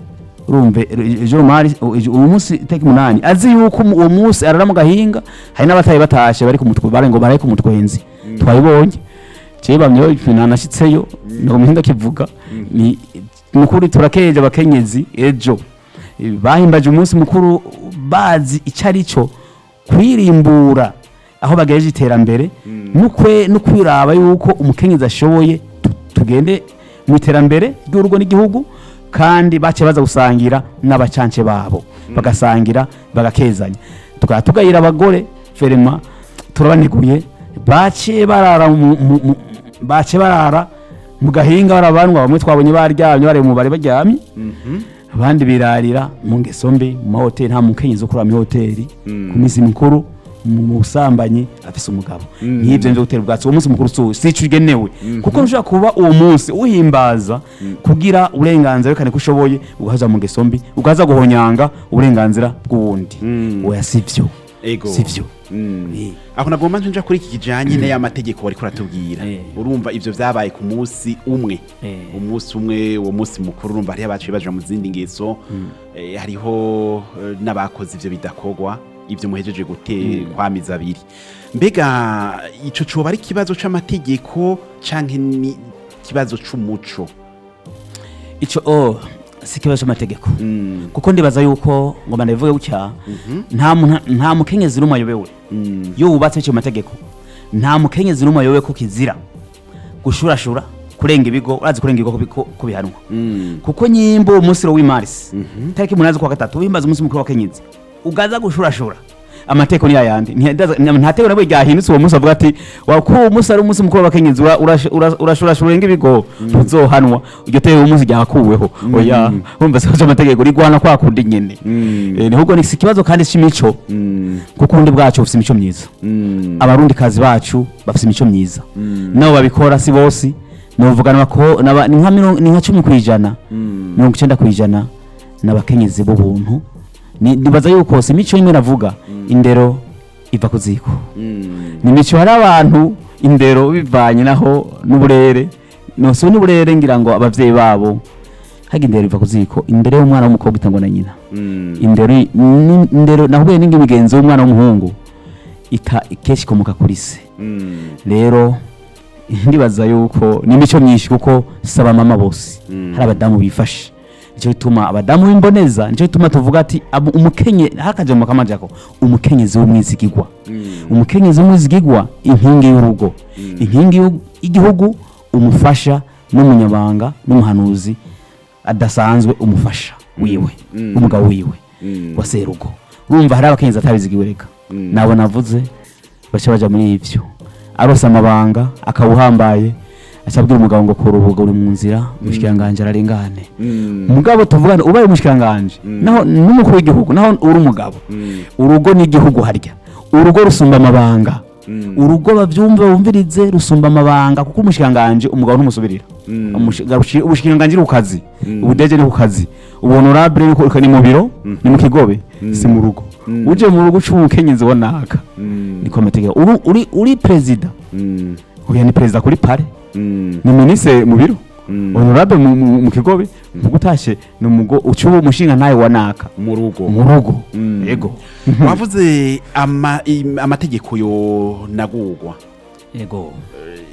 urumve ejo mari uwo munsi itariki 8 azi yuko uwo munsi arara mu gahinga. Hari n'abataye batashe bari ku mutwe bare ngo baraye ku mutwenzi, twabibonye jewe bamye nanashitseyo ngo muhinga kivuga ni nukuri. Turakeje abakenyezi ejo bahimbaje umunsi mukuru bazi icyo ari cyo kwirimbura aho bagejeje iterambere nukwe no kwiraba yuko umukenyezi ashoboye, tugende mu iterambere ry'urugo n'igihugu. Kandi bace baza gusangira n'abacance babo, bagasangira bagakezanya. Tukaba tugayira abagore ferema, turabaniguye, bace barara bace barara mu gahinga barabanwa. Bamwe twabonye baryamye bari mu bari baryamye, abandi birarira mu ngeso mbi mu mahoteli. Nta mukenyezi ukora mu hoteli ku minsi mikuru mu busambanyi afise umugabo. Nk'ibyo nivyo gutera ubwatsi uwo munsi mukuru si ico ugenewe, kuko ntushobora kuba uwo munsi uhimbaza kugira uburenganzira werekane ko ushoboye, ugahaza mu ngeso mbi, ugahaza guhonyanga uburenganzira bw'uwundi. Oya, sivyo. Sivyo. Aho nagomba nja kuri iki kijanye n'aya mategeko wariko uratubwira. Urumva ivyo vyabaye ku munsi umwe, umunsi umwe, uwo munsi mukuru. Urumva hariho abaciye baja mu zindi ngeso, hariho n'abakoze ivyo bidakorwa, ivyo muhejeje gute kwamiza abiri. Mbega ico coba ari ikibazo c'amategeko canke ni ikibazo c'umuco? Ico si ikibazo c'amategeko, kuko ndibaza yuko ngoma ndabivuge gutya, nta nta mukenyezi n'umwe ayobewe iyo wubatse icyo mategeko, nta mukenyezi n'umwe ayobewe ko kizira gushurashura, kurenga ibigo. Urazi kurenga ibigo ko bihanwa, kuko nyimbo uwo munsi w'imarisi tariki 8 z'ukwa gatatu uhimbaza umunsi mukuru w'abakenyezi ugaza gushurashura, amategeko ni yayandi. Nta tegeko nabwo ryahindutse uwo munsi avuga ati wa ko uwo munsi ari umunsi mukuru w'abakenyezi urashurashura urenga ibigo ntuzohanwa. Iryo tegeko uwo munsi ryakuweho? Oya. Urumva se ko amategeko rigwana kwa kundi nyene. Ahubwo ni si ikibazo kandi c'imico, kuko ubundi bwacu bufise imico myiza. Abarundi kazi bacu bafise imico myiza, nabo babikora si bose, novuga ko ni nka 10%, 90% n'abakenyezi b'ubuntu. Nibaza yuko si imico imwe navuga, indero iva ku ziko, ni imico. Hari abantu indero bivanye naho n'uburere, no si n'uburere, ngira ngo abavyeyi babo haga indero iva ku ziko. Indero y'umwana w'umukobwa itangwa na nyina. Indero indero nahuye n'imigenzo y'umwana w'umuhungu ita kenshi ikomoka kuri se. Rero ndibaza yuko ni imico myinshi, kuko saba mama bose, hari abadamu bifashe. Nico gituma abadamu b'imboneza, nico gituma tuvuga ati umukenye hakaje mu kamajako umukenyezi w'umwizigigwa, umukenyezi w'umwizigigwa, inkingi y'urugo, inkingi y'igihugu, umufasha n'umunyabanga n'umuhanuzi adasanzwe, umufasha wiwe, umugabo wiwe wa serugo. Urumva hari abakenyezi atabizigiwe, reka nabo navuze baca baja muri ivyo, arose amabanga akaba uhambaye, acabwira umugabo ngo kora ubuga uri mu nzira, umushikiranganje ararengane. Mugabo tuvugana ubaye umushikiranganje naho n'umukuru w'igihugu, naho uri umugabo, urugo n'igihugu, harya urugo rusumba amabanga. Urugo bavyumve bumvirize, rusumba amabanga, kuko umushikiranganje umugabo ntumusubirira. Ubushikiranganje ni ku kazi, ubudeje ni ku kazi, ubuhonorable ni mu biro, ni mu kigobe, si mu rugo. Uje mu rugo uca umukenyezi wa naka, niko amategeko. Uri perezida, oya, ni perezida kuri pare, ni ministre mu biro, honorable mu kigobe, mugo utashe ni umugo uca uba umushinga ntawe wa naka mu rugo. Mu rugo, yego. Wavuze amategeko yo nagugwa. Yego.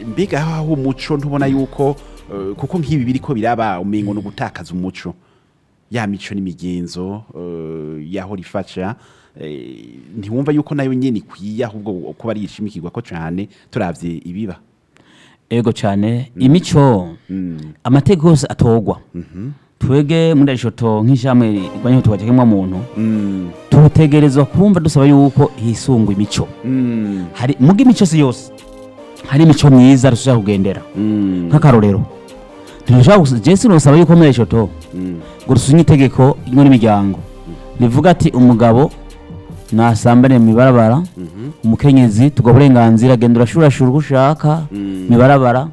Mbega aho umuco ntubona yuko kuko nk'ibi biriko biraba umengo no gutakaza umuco, ya mico n'imigenzo yaho rifasha, ntiwumva yuko nayo nyene ikwiye ahubwo kuba ari ishimikirwa ko cane turavye ibiba? Ego cyane, imico, amategeko yose atogwa. Twege muri Arishoto nk'ishamwe rirwanya ihohoterwa ry'ikiremwamuntu, tutegerezwa kumva dusaba yuko hisungwa imico. Hari muga imico si yose, hari imico myiza dushobora kugendera. Nk'akarorero, ntidushobora je sinosaba yuko muri Arishoto ngo dusinye itegeko ingo n'imiryango rivuga ati umugabo nasambane mu ibarabara, umukenyezi tuga uburenganzira, genda urashurashura uko ushaka mu ibarabara,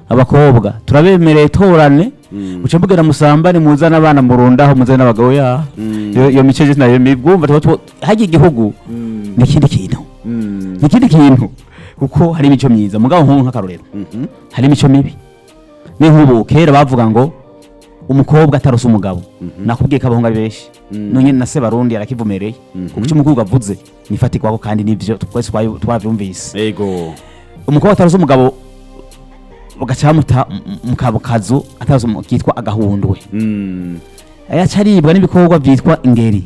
abakobwa turabemereye torane, uca mbwira musambane, muzane abana murundaho, muzane n'abagabo ya iyo mico je nayo mibwumva tuba harya igihugu ni ikindi kintu, ni ikindi kintu, kuko hari imico myiza. Mugabo nk'ubu nk'akarorero, hari imico mibi. Ni nk'ubu kera bavuga ngo umukobwa atarose umugabo, nakubwiye ko abahungu ari benshi, none na se barundi arakivumereye, kuko icyo umukobwa avuze nifatirwako, kandi nivyo twese twavyumvise. Umukobwa atarose umugabo bagaca bamuta mu kazu atarose kitwa agahundwe, yaca aribwa n'ibikorwa byitwa ingeri.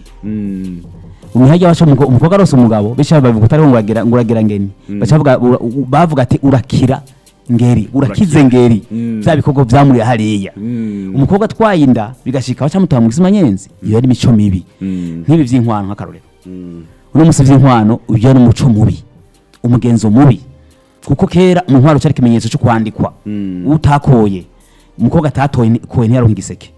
Umihajya wacu umukobwa arose umugabo bica bavuga utariho ngo uragira, ngo uragira ngeni, baca bavuga ati urakira ngeri, urakize ngeri. Bya bikorwa byamuriye hariya. Umukobwa atwaye inda bigashika baca mutaba mu gisima nyenzi. Iyo ari imico mibi. Nk'ibi by'inkwano nk'akarorero, uno musi by'inkwano uyo ni umuco mubi, umugenzo mubi, kuko kera mu ntwaro cyari ikimenyetso cyo kwandikwa. Utakoye, umukobwa atatoye koye ntiyaronka igiseke.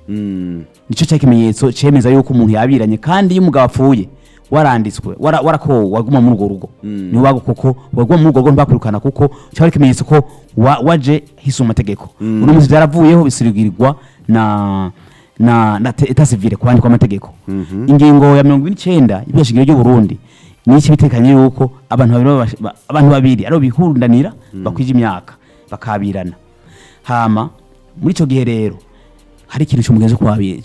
Nico cyari ikimenyetso cemeza yuko umuntu yabiranye. Kandi iyo umugabo apfuye waranditswe, warakowe, waguma muri urwo rugo, ni wago, kuko waguma muri urwo rugo ntibakwirukana, kuko cyari ikimenyetso ko waje hisunga amategeko. Uno munsi byaravuyeho, bisirigirwa na état civil, kwandikwa amategeko. Ingingo ya 49 y'ibishingiro ry'u Burundi niki bitekanye yuko abantu babiri abantu babiri aribo bihundanira bakwije imyaka bakabirana. Hama muri ico gihe rero hari ikintu cy'umugenzo kwabi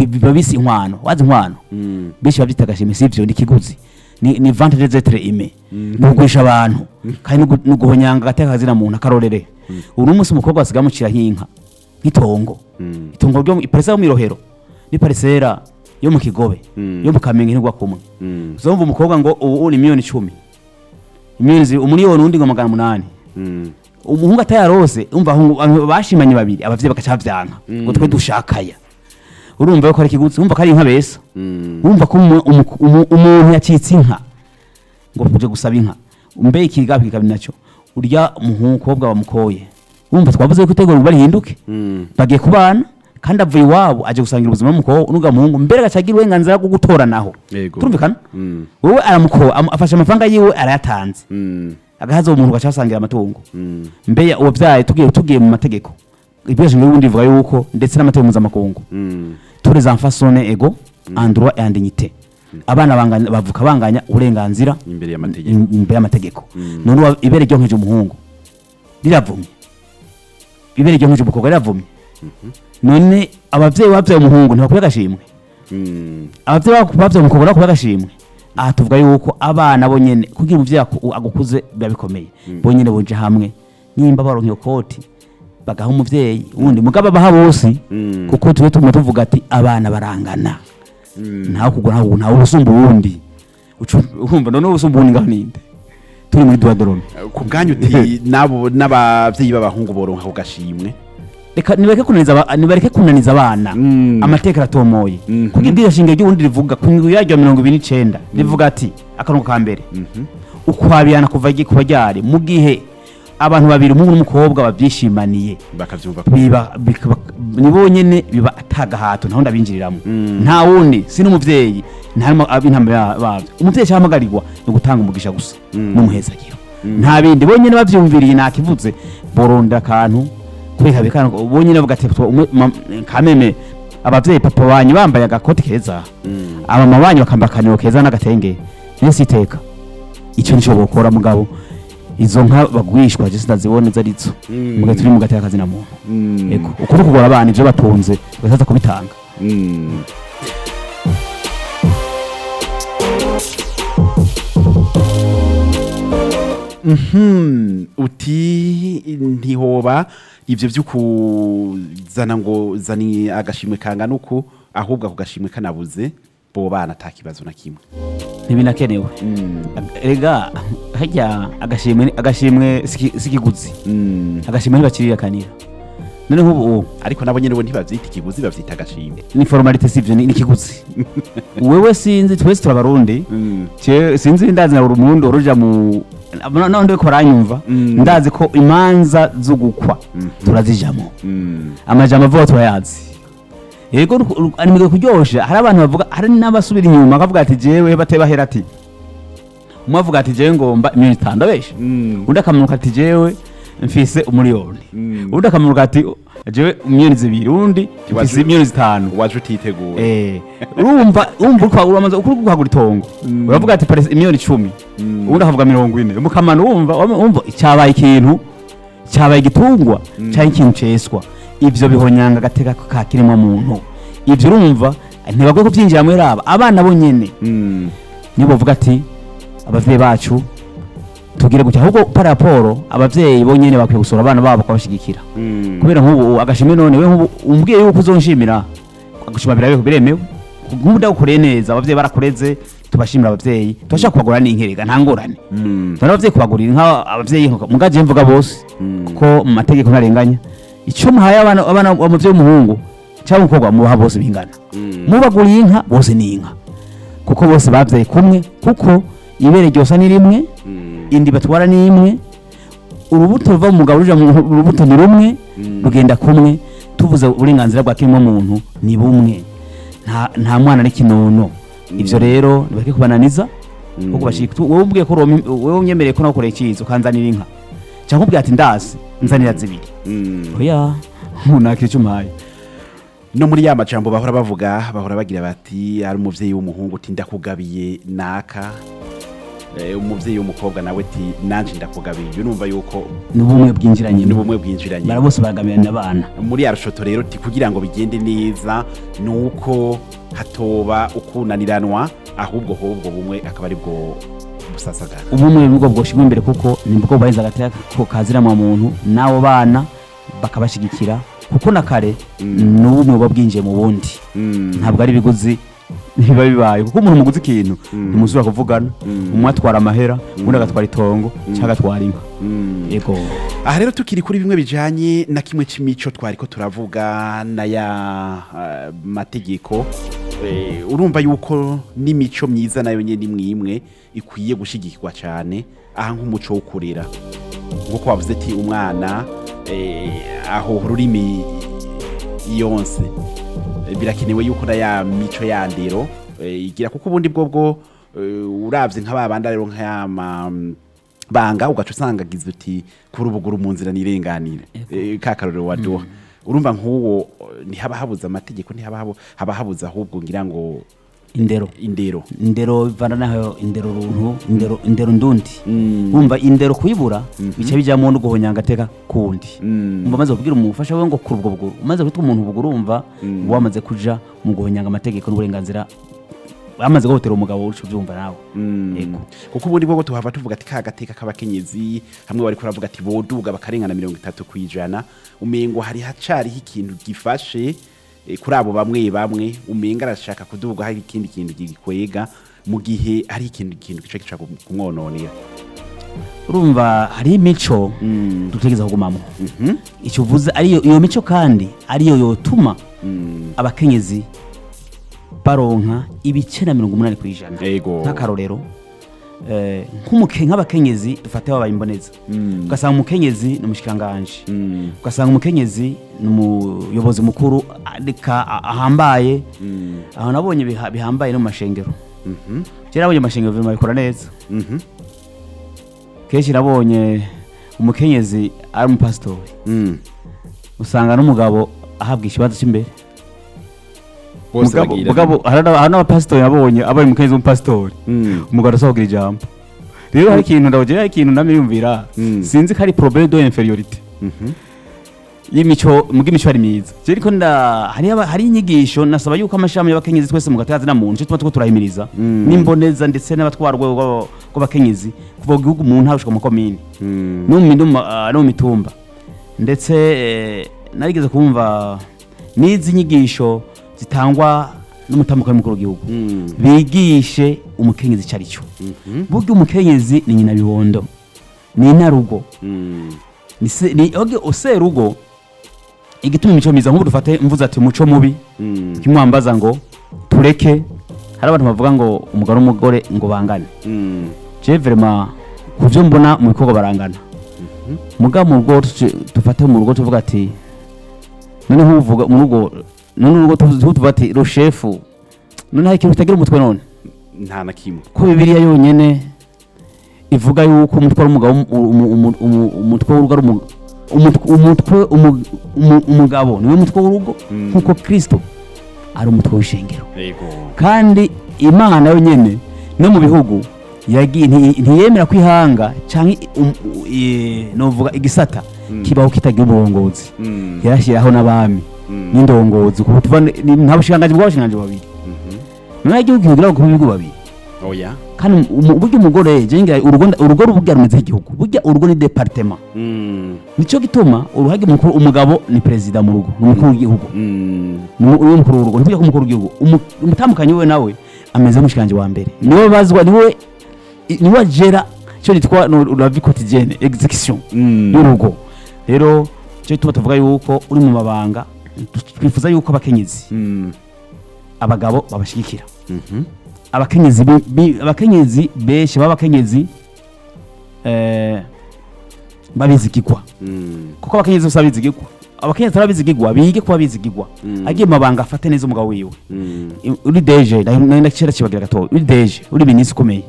biba bisi inkwano. Wazi inkwano, benshi babyita agashimwe, sivyo, ni kiguzi, ni vente des êtres humains, ni kugurisha abantu kandi ni uguhonyanga agateka kazina muntu. Akarorere, uno munsi umukobwa asigaye amucira nk'inka, nk'itongo, itongo ryo iparisera yo mw'irohero n'iparisera yo mu Kigobe, yo mu Kamenge ntigwa kumwe. Uzumva umukobwa ngo ubu ni miliyoni 10, miliyoni umuliyoni, undi ngo 800. Umuhungu atayarose, umva ahungu bashimanye babiri, abavyeyi bagaca bavyanka ngo twe dushakaya. Urumva ko ari ikiguzi, urumva ko ari inka besa, urumva ko umuntu yacitse inka ngo kuje gusaba inka. Mbe ikigabi kikabi naco urya umuhungu kobwa bamukoye, urumva twavuze ko itegeko barihinduke, bagiye kubana kandi avuye iwabo aje gusangira ubuzima n'umukobwa n'uga muhungu, mbere agaca agira uburenganzira bwo gutoranaho. Turumvikana? Wowe aramukoye, afashe amafaranga yiwe arayatanze, agahaza uwo muntu gaca asangira amatungo. Mbe uwo vyaye, tugiye mu mategeko, ibyo n'ubundi bivuga yuko ndetse n'amategeko mpuzamakungu, tous les enfants sont nés égaux en droit et en dignité, abana banganya, bavuka banganya uburenganzira imbere y'amategeko. Imbere y'amategeko. None ibere ryonkeje umuhungu riravumye, ibere ryonkeje umukobwa riravumye. None abavyeyi bavyaye umuhungu ntibakwiye agashimwe? Abavyeyi bavyaye umukobwa bakwiye agashimwe. Aha tuvuga yuko abana bo nyene, kugira umuvyeyi agukuze biba bikomeye, bo nyene boje hamwe nimba baronka iyo koti. Bagaha umuvyeyi wundi, mugabo abaha bose, kuko tube tuma tuvuga ati abana barangana, ntawe kugura, ntawe usumba uwundi. Urumva none usumba uwundi ngaho ninde turi muri droit de l'homme? Ku bwanyu uti nabo n'abavyeyi b'abahungu boronka ku gashimwe. Reka nibareke kunaniza abana. Amateka aratomoye, kuko ibwiriza shingiro ry'ubundi rivuga ku ngingo yaryo ya 29, rivuga ati akarongo ka mbere: ukwabirana kuva kuba ryari mu gihe abantu babiri, umuhungu n'umukobwa, babyishimaniye, bakavyumva ko biba ni bonyene, biba atagahato, nta wundi abinjiriramo, nta wundi, si n'umuvyeyi, nta n'intama babyo. Umuvyeyi ahamagarirwa ni gutanga umugisha gusa n'umuhezagiro, nta bindi. Bonyene bavyumviriye, nakivuze, boronda akantu kwikabika bonyene, bavuga ati kameme abavyeyi, papa banyu bambaye agakoti keza, abamama banyu bakambara akaniro keza n'agatenge, niyo siteka. Icyo nico bokora. Mugabo izo nka bagurishwa je sindazibona izo arizo. Mugihe turi mu gateka kazina muntu, ego, ukuri kugora abana ivyo batunze bakaza kubitanga. Uti ntihoba ivyo vyo kuzana ngo zani agashimwe kangana uku, ahubwo ako gashimwe kanabuze bo bana ata kibazo na kimwe. Ntibinakenewe. Erega harya agashimwe sikiguzi. Agashimwe ntibakirirakanira. None nk'ubu Ariko nabo nyene bo ntibavyita ikiguzi, bavyita agashimwe. Ni formalité, sivyo? Ni ikiguzi. Wewe sinzi, twese turabarundi. Sinzi, ndazi na buri murundi uruja mu none ko baranyumva. Ndazi ko imanza zo gukwa turazijamo, amajambo avuga turayazi. Yego, animige kuryosha. Hari abantu bavuga, hari n'abasubira inyuma bakavuga ati jewe batebahera, ati umwe avuga ati jewe ngomba 5 miliyoni abesha, undi akamanuka ati jewe mfise 1 miliyoni, undi akamanuka ati jewe 2 miliyoni, undi mfise 5 miliyoni. Waje utiteguye. Urumva uriko uramaze ukuri kwagura itongo, uravuga ati parcelle 10 miliyoni, undi akavuga 40 mukamano. Wumva cyabaye ikintu, cyabaye igitungwa cyangwa ikintu ceswa. Ivyo bihonyanga agateka ka kiremwa muntu. Ivyo urumva ntibakwiye kubyinjiramo. Raba abana bo nyene, nibo bavuga ati abavyeyi bacu tugire gutya. Ahubwo par rapport abavyeyi bo nyene bakwiye gusura abana babo bakabashigikira, kubera nk'ubu agashimwe, none we nk'ubu umbwiye yuko uzonshimira, agushima biremewe. Nk'ubu ndagukoreye neza, abavyeyi barakureze, tubashimira abavyeyi, tubashaka kubagurira n'inkerega, nta ngorane. Tubona abavyeyi kubagurira inka, abavyeyi mugaje mvuga bose, kuko mu mategeko ntarenganya. Icyo muhaye abana, umuvyeyi w'umuhungu cyangwa umukobwa, mubaha bose bingana. Mubaguriye inka, bose ni inka, kuko bose bavyaye kumwe, kuko ibere ryose ni rimwe, indi batwara ni imwe, urubuto ruva mu mugabo ruja mu rubuto ni rumwe, rugenda kumwe. Tuvuze uburenganzira bwa kiremwa muntu ni bumwe, nta mwana n'ikinono. Ivyo rero nibareke kubananiza, kuko bashika wowe umbwiye ko wowe unyemereye ko nakoreye icyiza ukanzanira inka, cyangwa ubwiye ati ndazi nzanira zibiri, oya, ntakira icyo umpaye. No muri ya majambo bahora bavuga, bahora bagira bati ari umuvyeyi w'umuhungu uti ndakugabiye naka, umuvyeyi w'umukobwa nawe ati nanje ndakugabiye. Urumva yuko n'ubumwe bwinjiranye. N'ubumwe bwinjiranye. Bara bose baragamirana abana. Muri ya rushoto rero ti kugira ngo bigende neza nuko hatoba ukunaniranwa, ahubwo hobwo bumwe akaba ari bwo busasagara. Ubumwe nibwo bwoshirwa imbere, kuko nibwo bubahiriza agateka ko kaziramwa muntu, n'abo bana bakabashigikira, kuko na kare n'ubumwe buba bwinjiye mu bundi. Ntabwo ari ibiguzi biba bibaye, kuko umuntu muguzi ikintu ntimusubira kuvugana. Umwe atwara amahera, undi agatwara itongo cyangwa agatwara inka. Yego. Aha rero tukiri kuri bimwe bijanye na kimwe c'imico twariko turavuga na ya mategeko, urumva yuko n'imico myiza nayo nyene imwe imwe ikwiye gushigikirwa cyane. Aha nk'umuco wo kurera, nkuko wavuze ati umwana aho ururimi yonse, birakenewe yuko na ya mico ya ndero igira, kuko ubundi bwo uravye nka babanda rero nka banga ugaca usanga agize uti kuri ubuguru mu nzira nirenganire. Ka karorero waduha, urumva nk'uwo ntihaba habuze amategeko, ntihaba haba habuze ahubwo ngira ngo indero. Indero. Indero ivana naho, indero runtu, indero ndundi. Wumva indero kuyibura bica bijamo no guhonyanga agateka kundi. Umva umaze kubwira umufasha we ngo kuri ubwo buguru, umaze kwitwa umuntu buguru, urumva wamaze kuja mu guhonyanga amategeko n'uburenganzira. Bamaze guhotera umugabo, uco byumva nawe. Yego. Kuko ubundi bwo tuhava tuvuga ati ka gateka k'abakenyezi, hamwe bari kuravuga ati boduga bakarengana 30%, umengo hari hacariho ikintu gifashe kuri abo bamwe bamwe, umenga arashaka kuduga hari ikindi kintu gikwega, mu gihe hari ikindi kintu gica gica kumwononera. Urumva hari imico dutegereza kugumamo. Icyo uvuze ariyo iyo mico, kandi ariyo yotuma abakenyezi baronka ibice na 80%. Nk'akarorero, nk'abakenyezi dufate babaye imboneza, ugasanga umukenyezi ni umushikiranganji, ugasanga umukenyezi ni umuyobozi mukuru reka ahambaye. Aho nabonye bihambaye no mu mashengero. Kera nabonye amashengero vraiment babikora neza. Kenshi nabonye umukenyezi ari umupasitori, usanga n'umugabo ahabwa ikibanza cy'imbere. Bose bagira. Mugabo hari n'abapasitori nabonye abaye umukenyezi w'umupasitori, umugabo arasaba kugira ijambo. Rero hari ikintu ndabogera, hari ikintu namiyumvira, sinzi ko ari problème de infériorité y'imico, muga imico ari myiza. Je ariko nda hari hari inyigisho nasaba yuko amashami y'abakenyezi twese mu gatazi na muntu tuba tuko turahimiriza n'imboneza ndetse n'abatwara urwego rw'abakenyezi kuva mu gihugu, mu ntara gushika mu komine no mu mitumba. Ndetse narigeze kumva n'izi nyigisho zitangwa n'umutamukanyi mukuru w'igihugu, bigishe umukenyezi icyo ari cyo. Burya umukenyezi ni nyina bibondo, ni inarugo, ni oge oserugo. Igituma imico myiza, nk'ubu dufate mvuze ati umuco mubi, kimwambaza ngo tureke, hari abantu bavuga ngo umugabo n'umugore ngo bangane. Je vraiment ku byo mbona mu bikorwa barangana, muga mu rugo dufate mu rugo tuvuga ati none nk'uvuga mu rugo, none urugo tuvuga ati le chef, none hari ikintu kitagira umutwe none? Nta na kimwe. Ko Bibiliya yonyene ivuga yuko umutwe ari umugabo, umutwe w'urugo ari umutwe umugabo niwe mutwe w'urugo, nkuko Kristo ari umutwe w'ishengero. Kandi Imana yonyene no mu bihugu yagiye ntiyemera kwihanga canke novuga igisata kibaho kitagira uburongozi. Yarashyiraho n'abami n'indongozi, kuko tuva nta bushikiranganji bw'abashikiranganji babiri. None igihugu kigira ku bihugu babiri? Oya. Kandi burya umugore, je ngira urugo burya rumeze nk'igihugu. Burya urugo ni département. Nico gituma uruhage mukuru, umugabo ni perezida mu rugo, ni umukuru w'igihugu, ni umukuru w'urugo. Ntibujya ko umukuru w'igihugu, umutambukanyi we nawe ameze nk'umushikiranganji wa mbere, niwe bazwa, niwe agera icyo nitwa la vie quotidienne, exécution y'urugo. Rero icyo gituma tuvuga yuko uri mu mabanga, twifuza yuko abakenyezi, abagabo babashigikira. Abakenyezi abakenyezi benshi b'abakenyezi babizigirwa, kuko abakenyezi bose babizigirwa, abakenyezi barabizigirwa, bige kuba bizigirwa. Agiye mu mabanga afate neza umugabo wiwe. Uri DG, nari kibagira gato, uri DG, uri minisitiri ukomeye,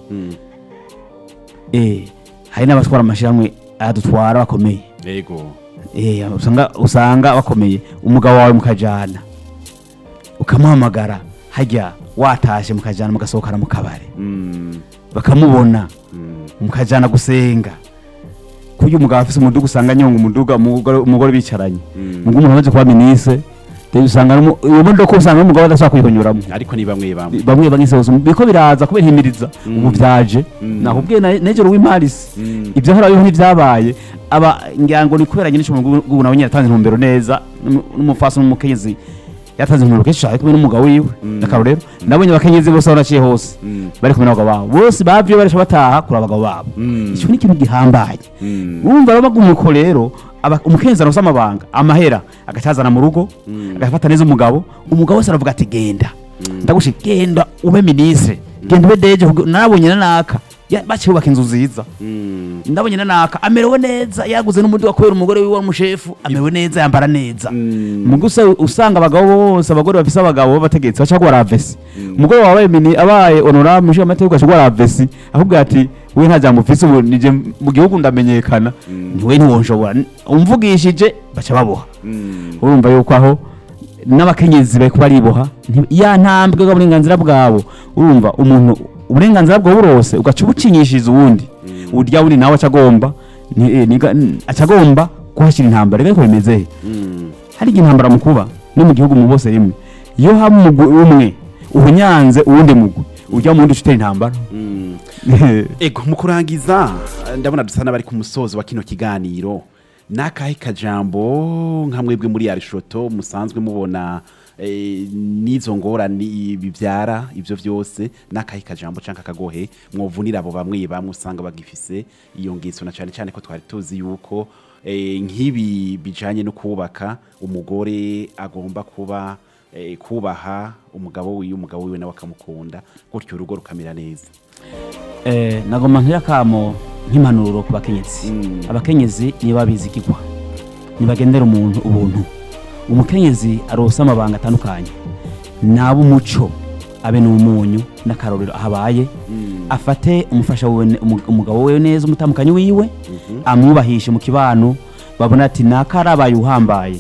hari n'abatwara amashyirahamwe adutwara bakomeye. Usanga bakomeye, umugabo wawe mukajana, ukamuhamagara hajya watashe, mukajana mugasohokana mu kabare, bakamubona, mukajana gusenga. Kurya umugabo afise umuduga, usanga anyonga umuduga, umugore bicaranye. Mugo umuntu amaze kuba ministre, usanga iyo modoka usanga umugabo adashobora kuyihonyuramo. Ariko ni bamwe bamwe. Bamwe bamwe se biko biraza kubera himiriza ubu vyaje. Nakubwiye nejoro w'imparisi, ibyo hora biho ntivyabaye, aba ngira ngo ni kubera nyine cyo nawe nyine yatanze intumbero neza, n'umufasi n'umukenyezi yatanze intumbero kenshi cyane kumwe n'umugabo wiwe. Akarorero, nabonye abakenyezi bose aho naciye hose bari kumwe n'abagabo babo, bose bavyo barisha bataha kuri abagabo babo. Icyo ni ikintu gihambaye. Urumva bagumuko rero umukenyezi aronse amabanga, amahera agacazana mu rugo, agafata neza umugabo. Umugabo wese aravuga ati genda, ndagushe, genda ube ministre, genda ube DG. Nabonye na naka baciye bubaka inzu nziza, ndabonye na naka amerewe neza, yaguze n'umuduga kubera umugore wiwe w'umushefu, amerewe neza, yambara neza. Mugusa usanga abagabo bose, abagore bafise abagabo b'abategetsi baca bagwara AVC. Umugore wawe mini abaye honorable mushinga amategeko aca agwara AVC, akubwira ati we nta jambo ufise ubu, nije mu gihugu ndamenyekana, niwe ntiwonshobora umvugishije, baca baboha. Urumva yuko aho n'abakenyezi bari kuba bariboha ya ntambwe bw'uburenganzira bwabo. Urumva umuntu uburenganzira bwawe burose, ugaca ubucinyishiriza uwundi, urya wundi nawe aca agomba aca agomba kuhashyira intambara. Reka ariko bimeze he? Hari igihe intambara mu kuba no mu gihugu mu bose rimwe, iyo haba umugwi umwe uhunyanze uwundi mugwi. Ujya mu wundi utera intambara. Ego, mu kurangiza, ndabona dusa n'abari ku musozo wa kino kiganiro. Nakahe kajambo nka mwebwe muri Arishoto musanzwe mubona n'izo ngorane bibyara ivyo vyose, nakahe kajambo canke akagohe mwovunira abo bamwe bamwe usanga bagifise iyo ngeso, na cane cane ko twari tuzi yuko nk'ibi bijanye no kubaka, umugore agomba kuba kubaha umugabo wiwe, umugabo wiwe nawe akamukunda, gutyo urugo rukamera neza? Nagomba nk'akamo, nk'impanuro ku bakenyezi. Abakenyezi niba bizigirwa, nibagendera umuntu ubuntu. Umukenyezi aronsa amabanga atandukanye, nabe umuco, abe n'umunyu n'akarorero ahabaye. Afate umufasha wiwe, umugabo wiwe neza, umutamukanyi wiwe, amwubahishe mu kibano, babona ati naka arabaye uhambaye,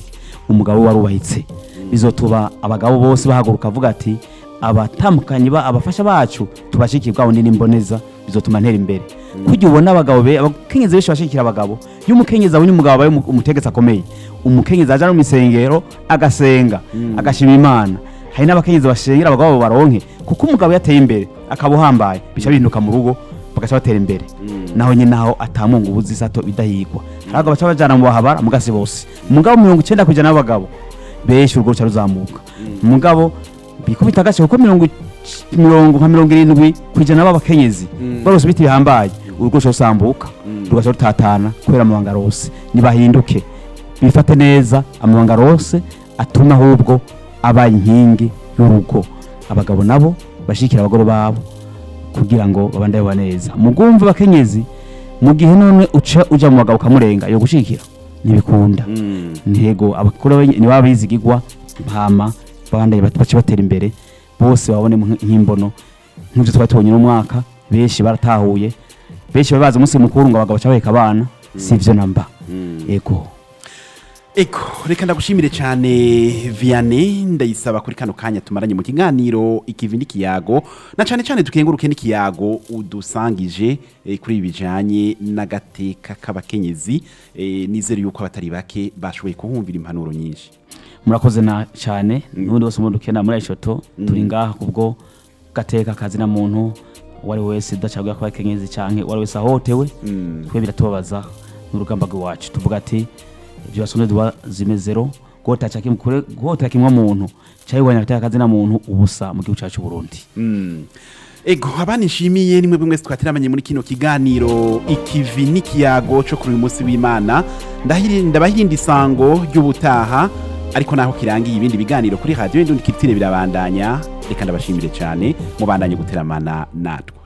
umugabo we warubahitse. Bizotuba abagabo bose bahaguruka avuga ati abatambukanyi ba abafasha bacu tubashikiye bwa wundi n'imboneza, bizotuma ntera imbere. Kujya ubona abagabo be abakenyezi benshi bashikira abagabo, iyo umukenyezi abonye umugabo abaye umutegetsi akomeye, umukenyezi aja no mu isengero agasenga, agashima Imana. Hari n'abakenyezi bashengera abagabo baronke, kuko umugabo yateye imbere akaba uhambaye, bica bihinduka mu rugo, bagaca batera imbere. Naho nyine naho atamunga ubuzi isato bidahigwa, hari abagabo baca bajana mu bahabara mugasi bose, mugabo 90% y'abagabo benshi urugo ruca ruzamuka. Mugabo bikubita agace, kuko mirongo nka 70% b'abakenyezi barose ibiti bihambaye, urugo ruca rusambuka, rugaca rutatana kubera amabanga arose. Nibahinduke, bifate neza, amabanga arose atuma ahubwo aba inkingi y'urugo. Abagabo nabo bashikira abagore babo kugira ngo babandanye babana neza. Mugumve abakenyezi, mu gihe none uca uja mu bagabo ukamurenga yo gushikira, ntibikunda. Ntego abakuru niba bizigirwa, mpama babandanye bace batera imbere bose, babone nk'imbono nk'ivyo twari tubonye n'umwaka. Benshi baratahuye, benshi bari bazi umunsi mukuru ngo abagabo baca baheka abana, sivyo namba. Ego. Eko, reka ndagushimire cyane Vianney Ndayisaba kuri kano kanya tumaranye mu kiganiro Ikivi n'ikiyago, na cyane cyane dukenguruke n'ikiyago udusangije kuri ibi bijanye n'agateka k'abakenyezi. Nizere yuko abatari bake bashoboye kuhumvira impanuro nyinshi. Murakoze na cyane. N'ubundi wese umuntu ukena muri Ayishoto, turi ngaha kubwo gateka kazina muntu uwo ari we wese, udacagura ko akenyezi canke uwo ari wese ahohotewe. Twe biratubabaza, n'urugamba rw'iwacu tuvuga ati violation de droit zime zéro, guhotera kimwe guhotera kimwe muntu cyayibonye agateka kazina muntu ubusa mu gihugu cyacu Burundi. Ego, abana nshimiye nimwe bimwe twateramanye muri kino kiganiro Ikivi n'ikiyago cyo kuri uyu munsi w'Imana. Ndabahinda isango ry'ubutaha, ariko naho kirangiye, ibindi biganiro kuri Radio Indundi Culture birabandanya. Reka ndabashimire cyane, mubandanye guteramana natwe.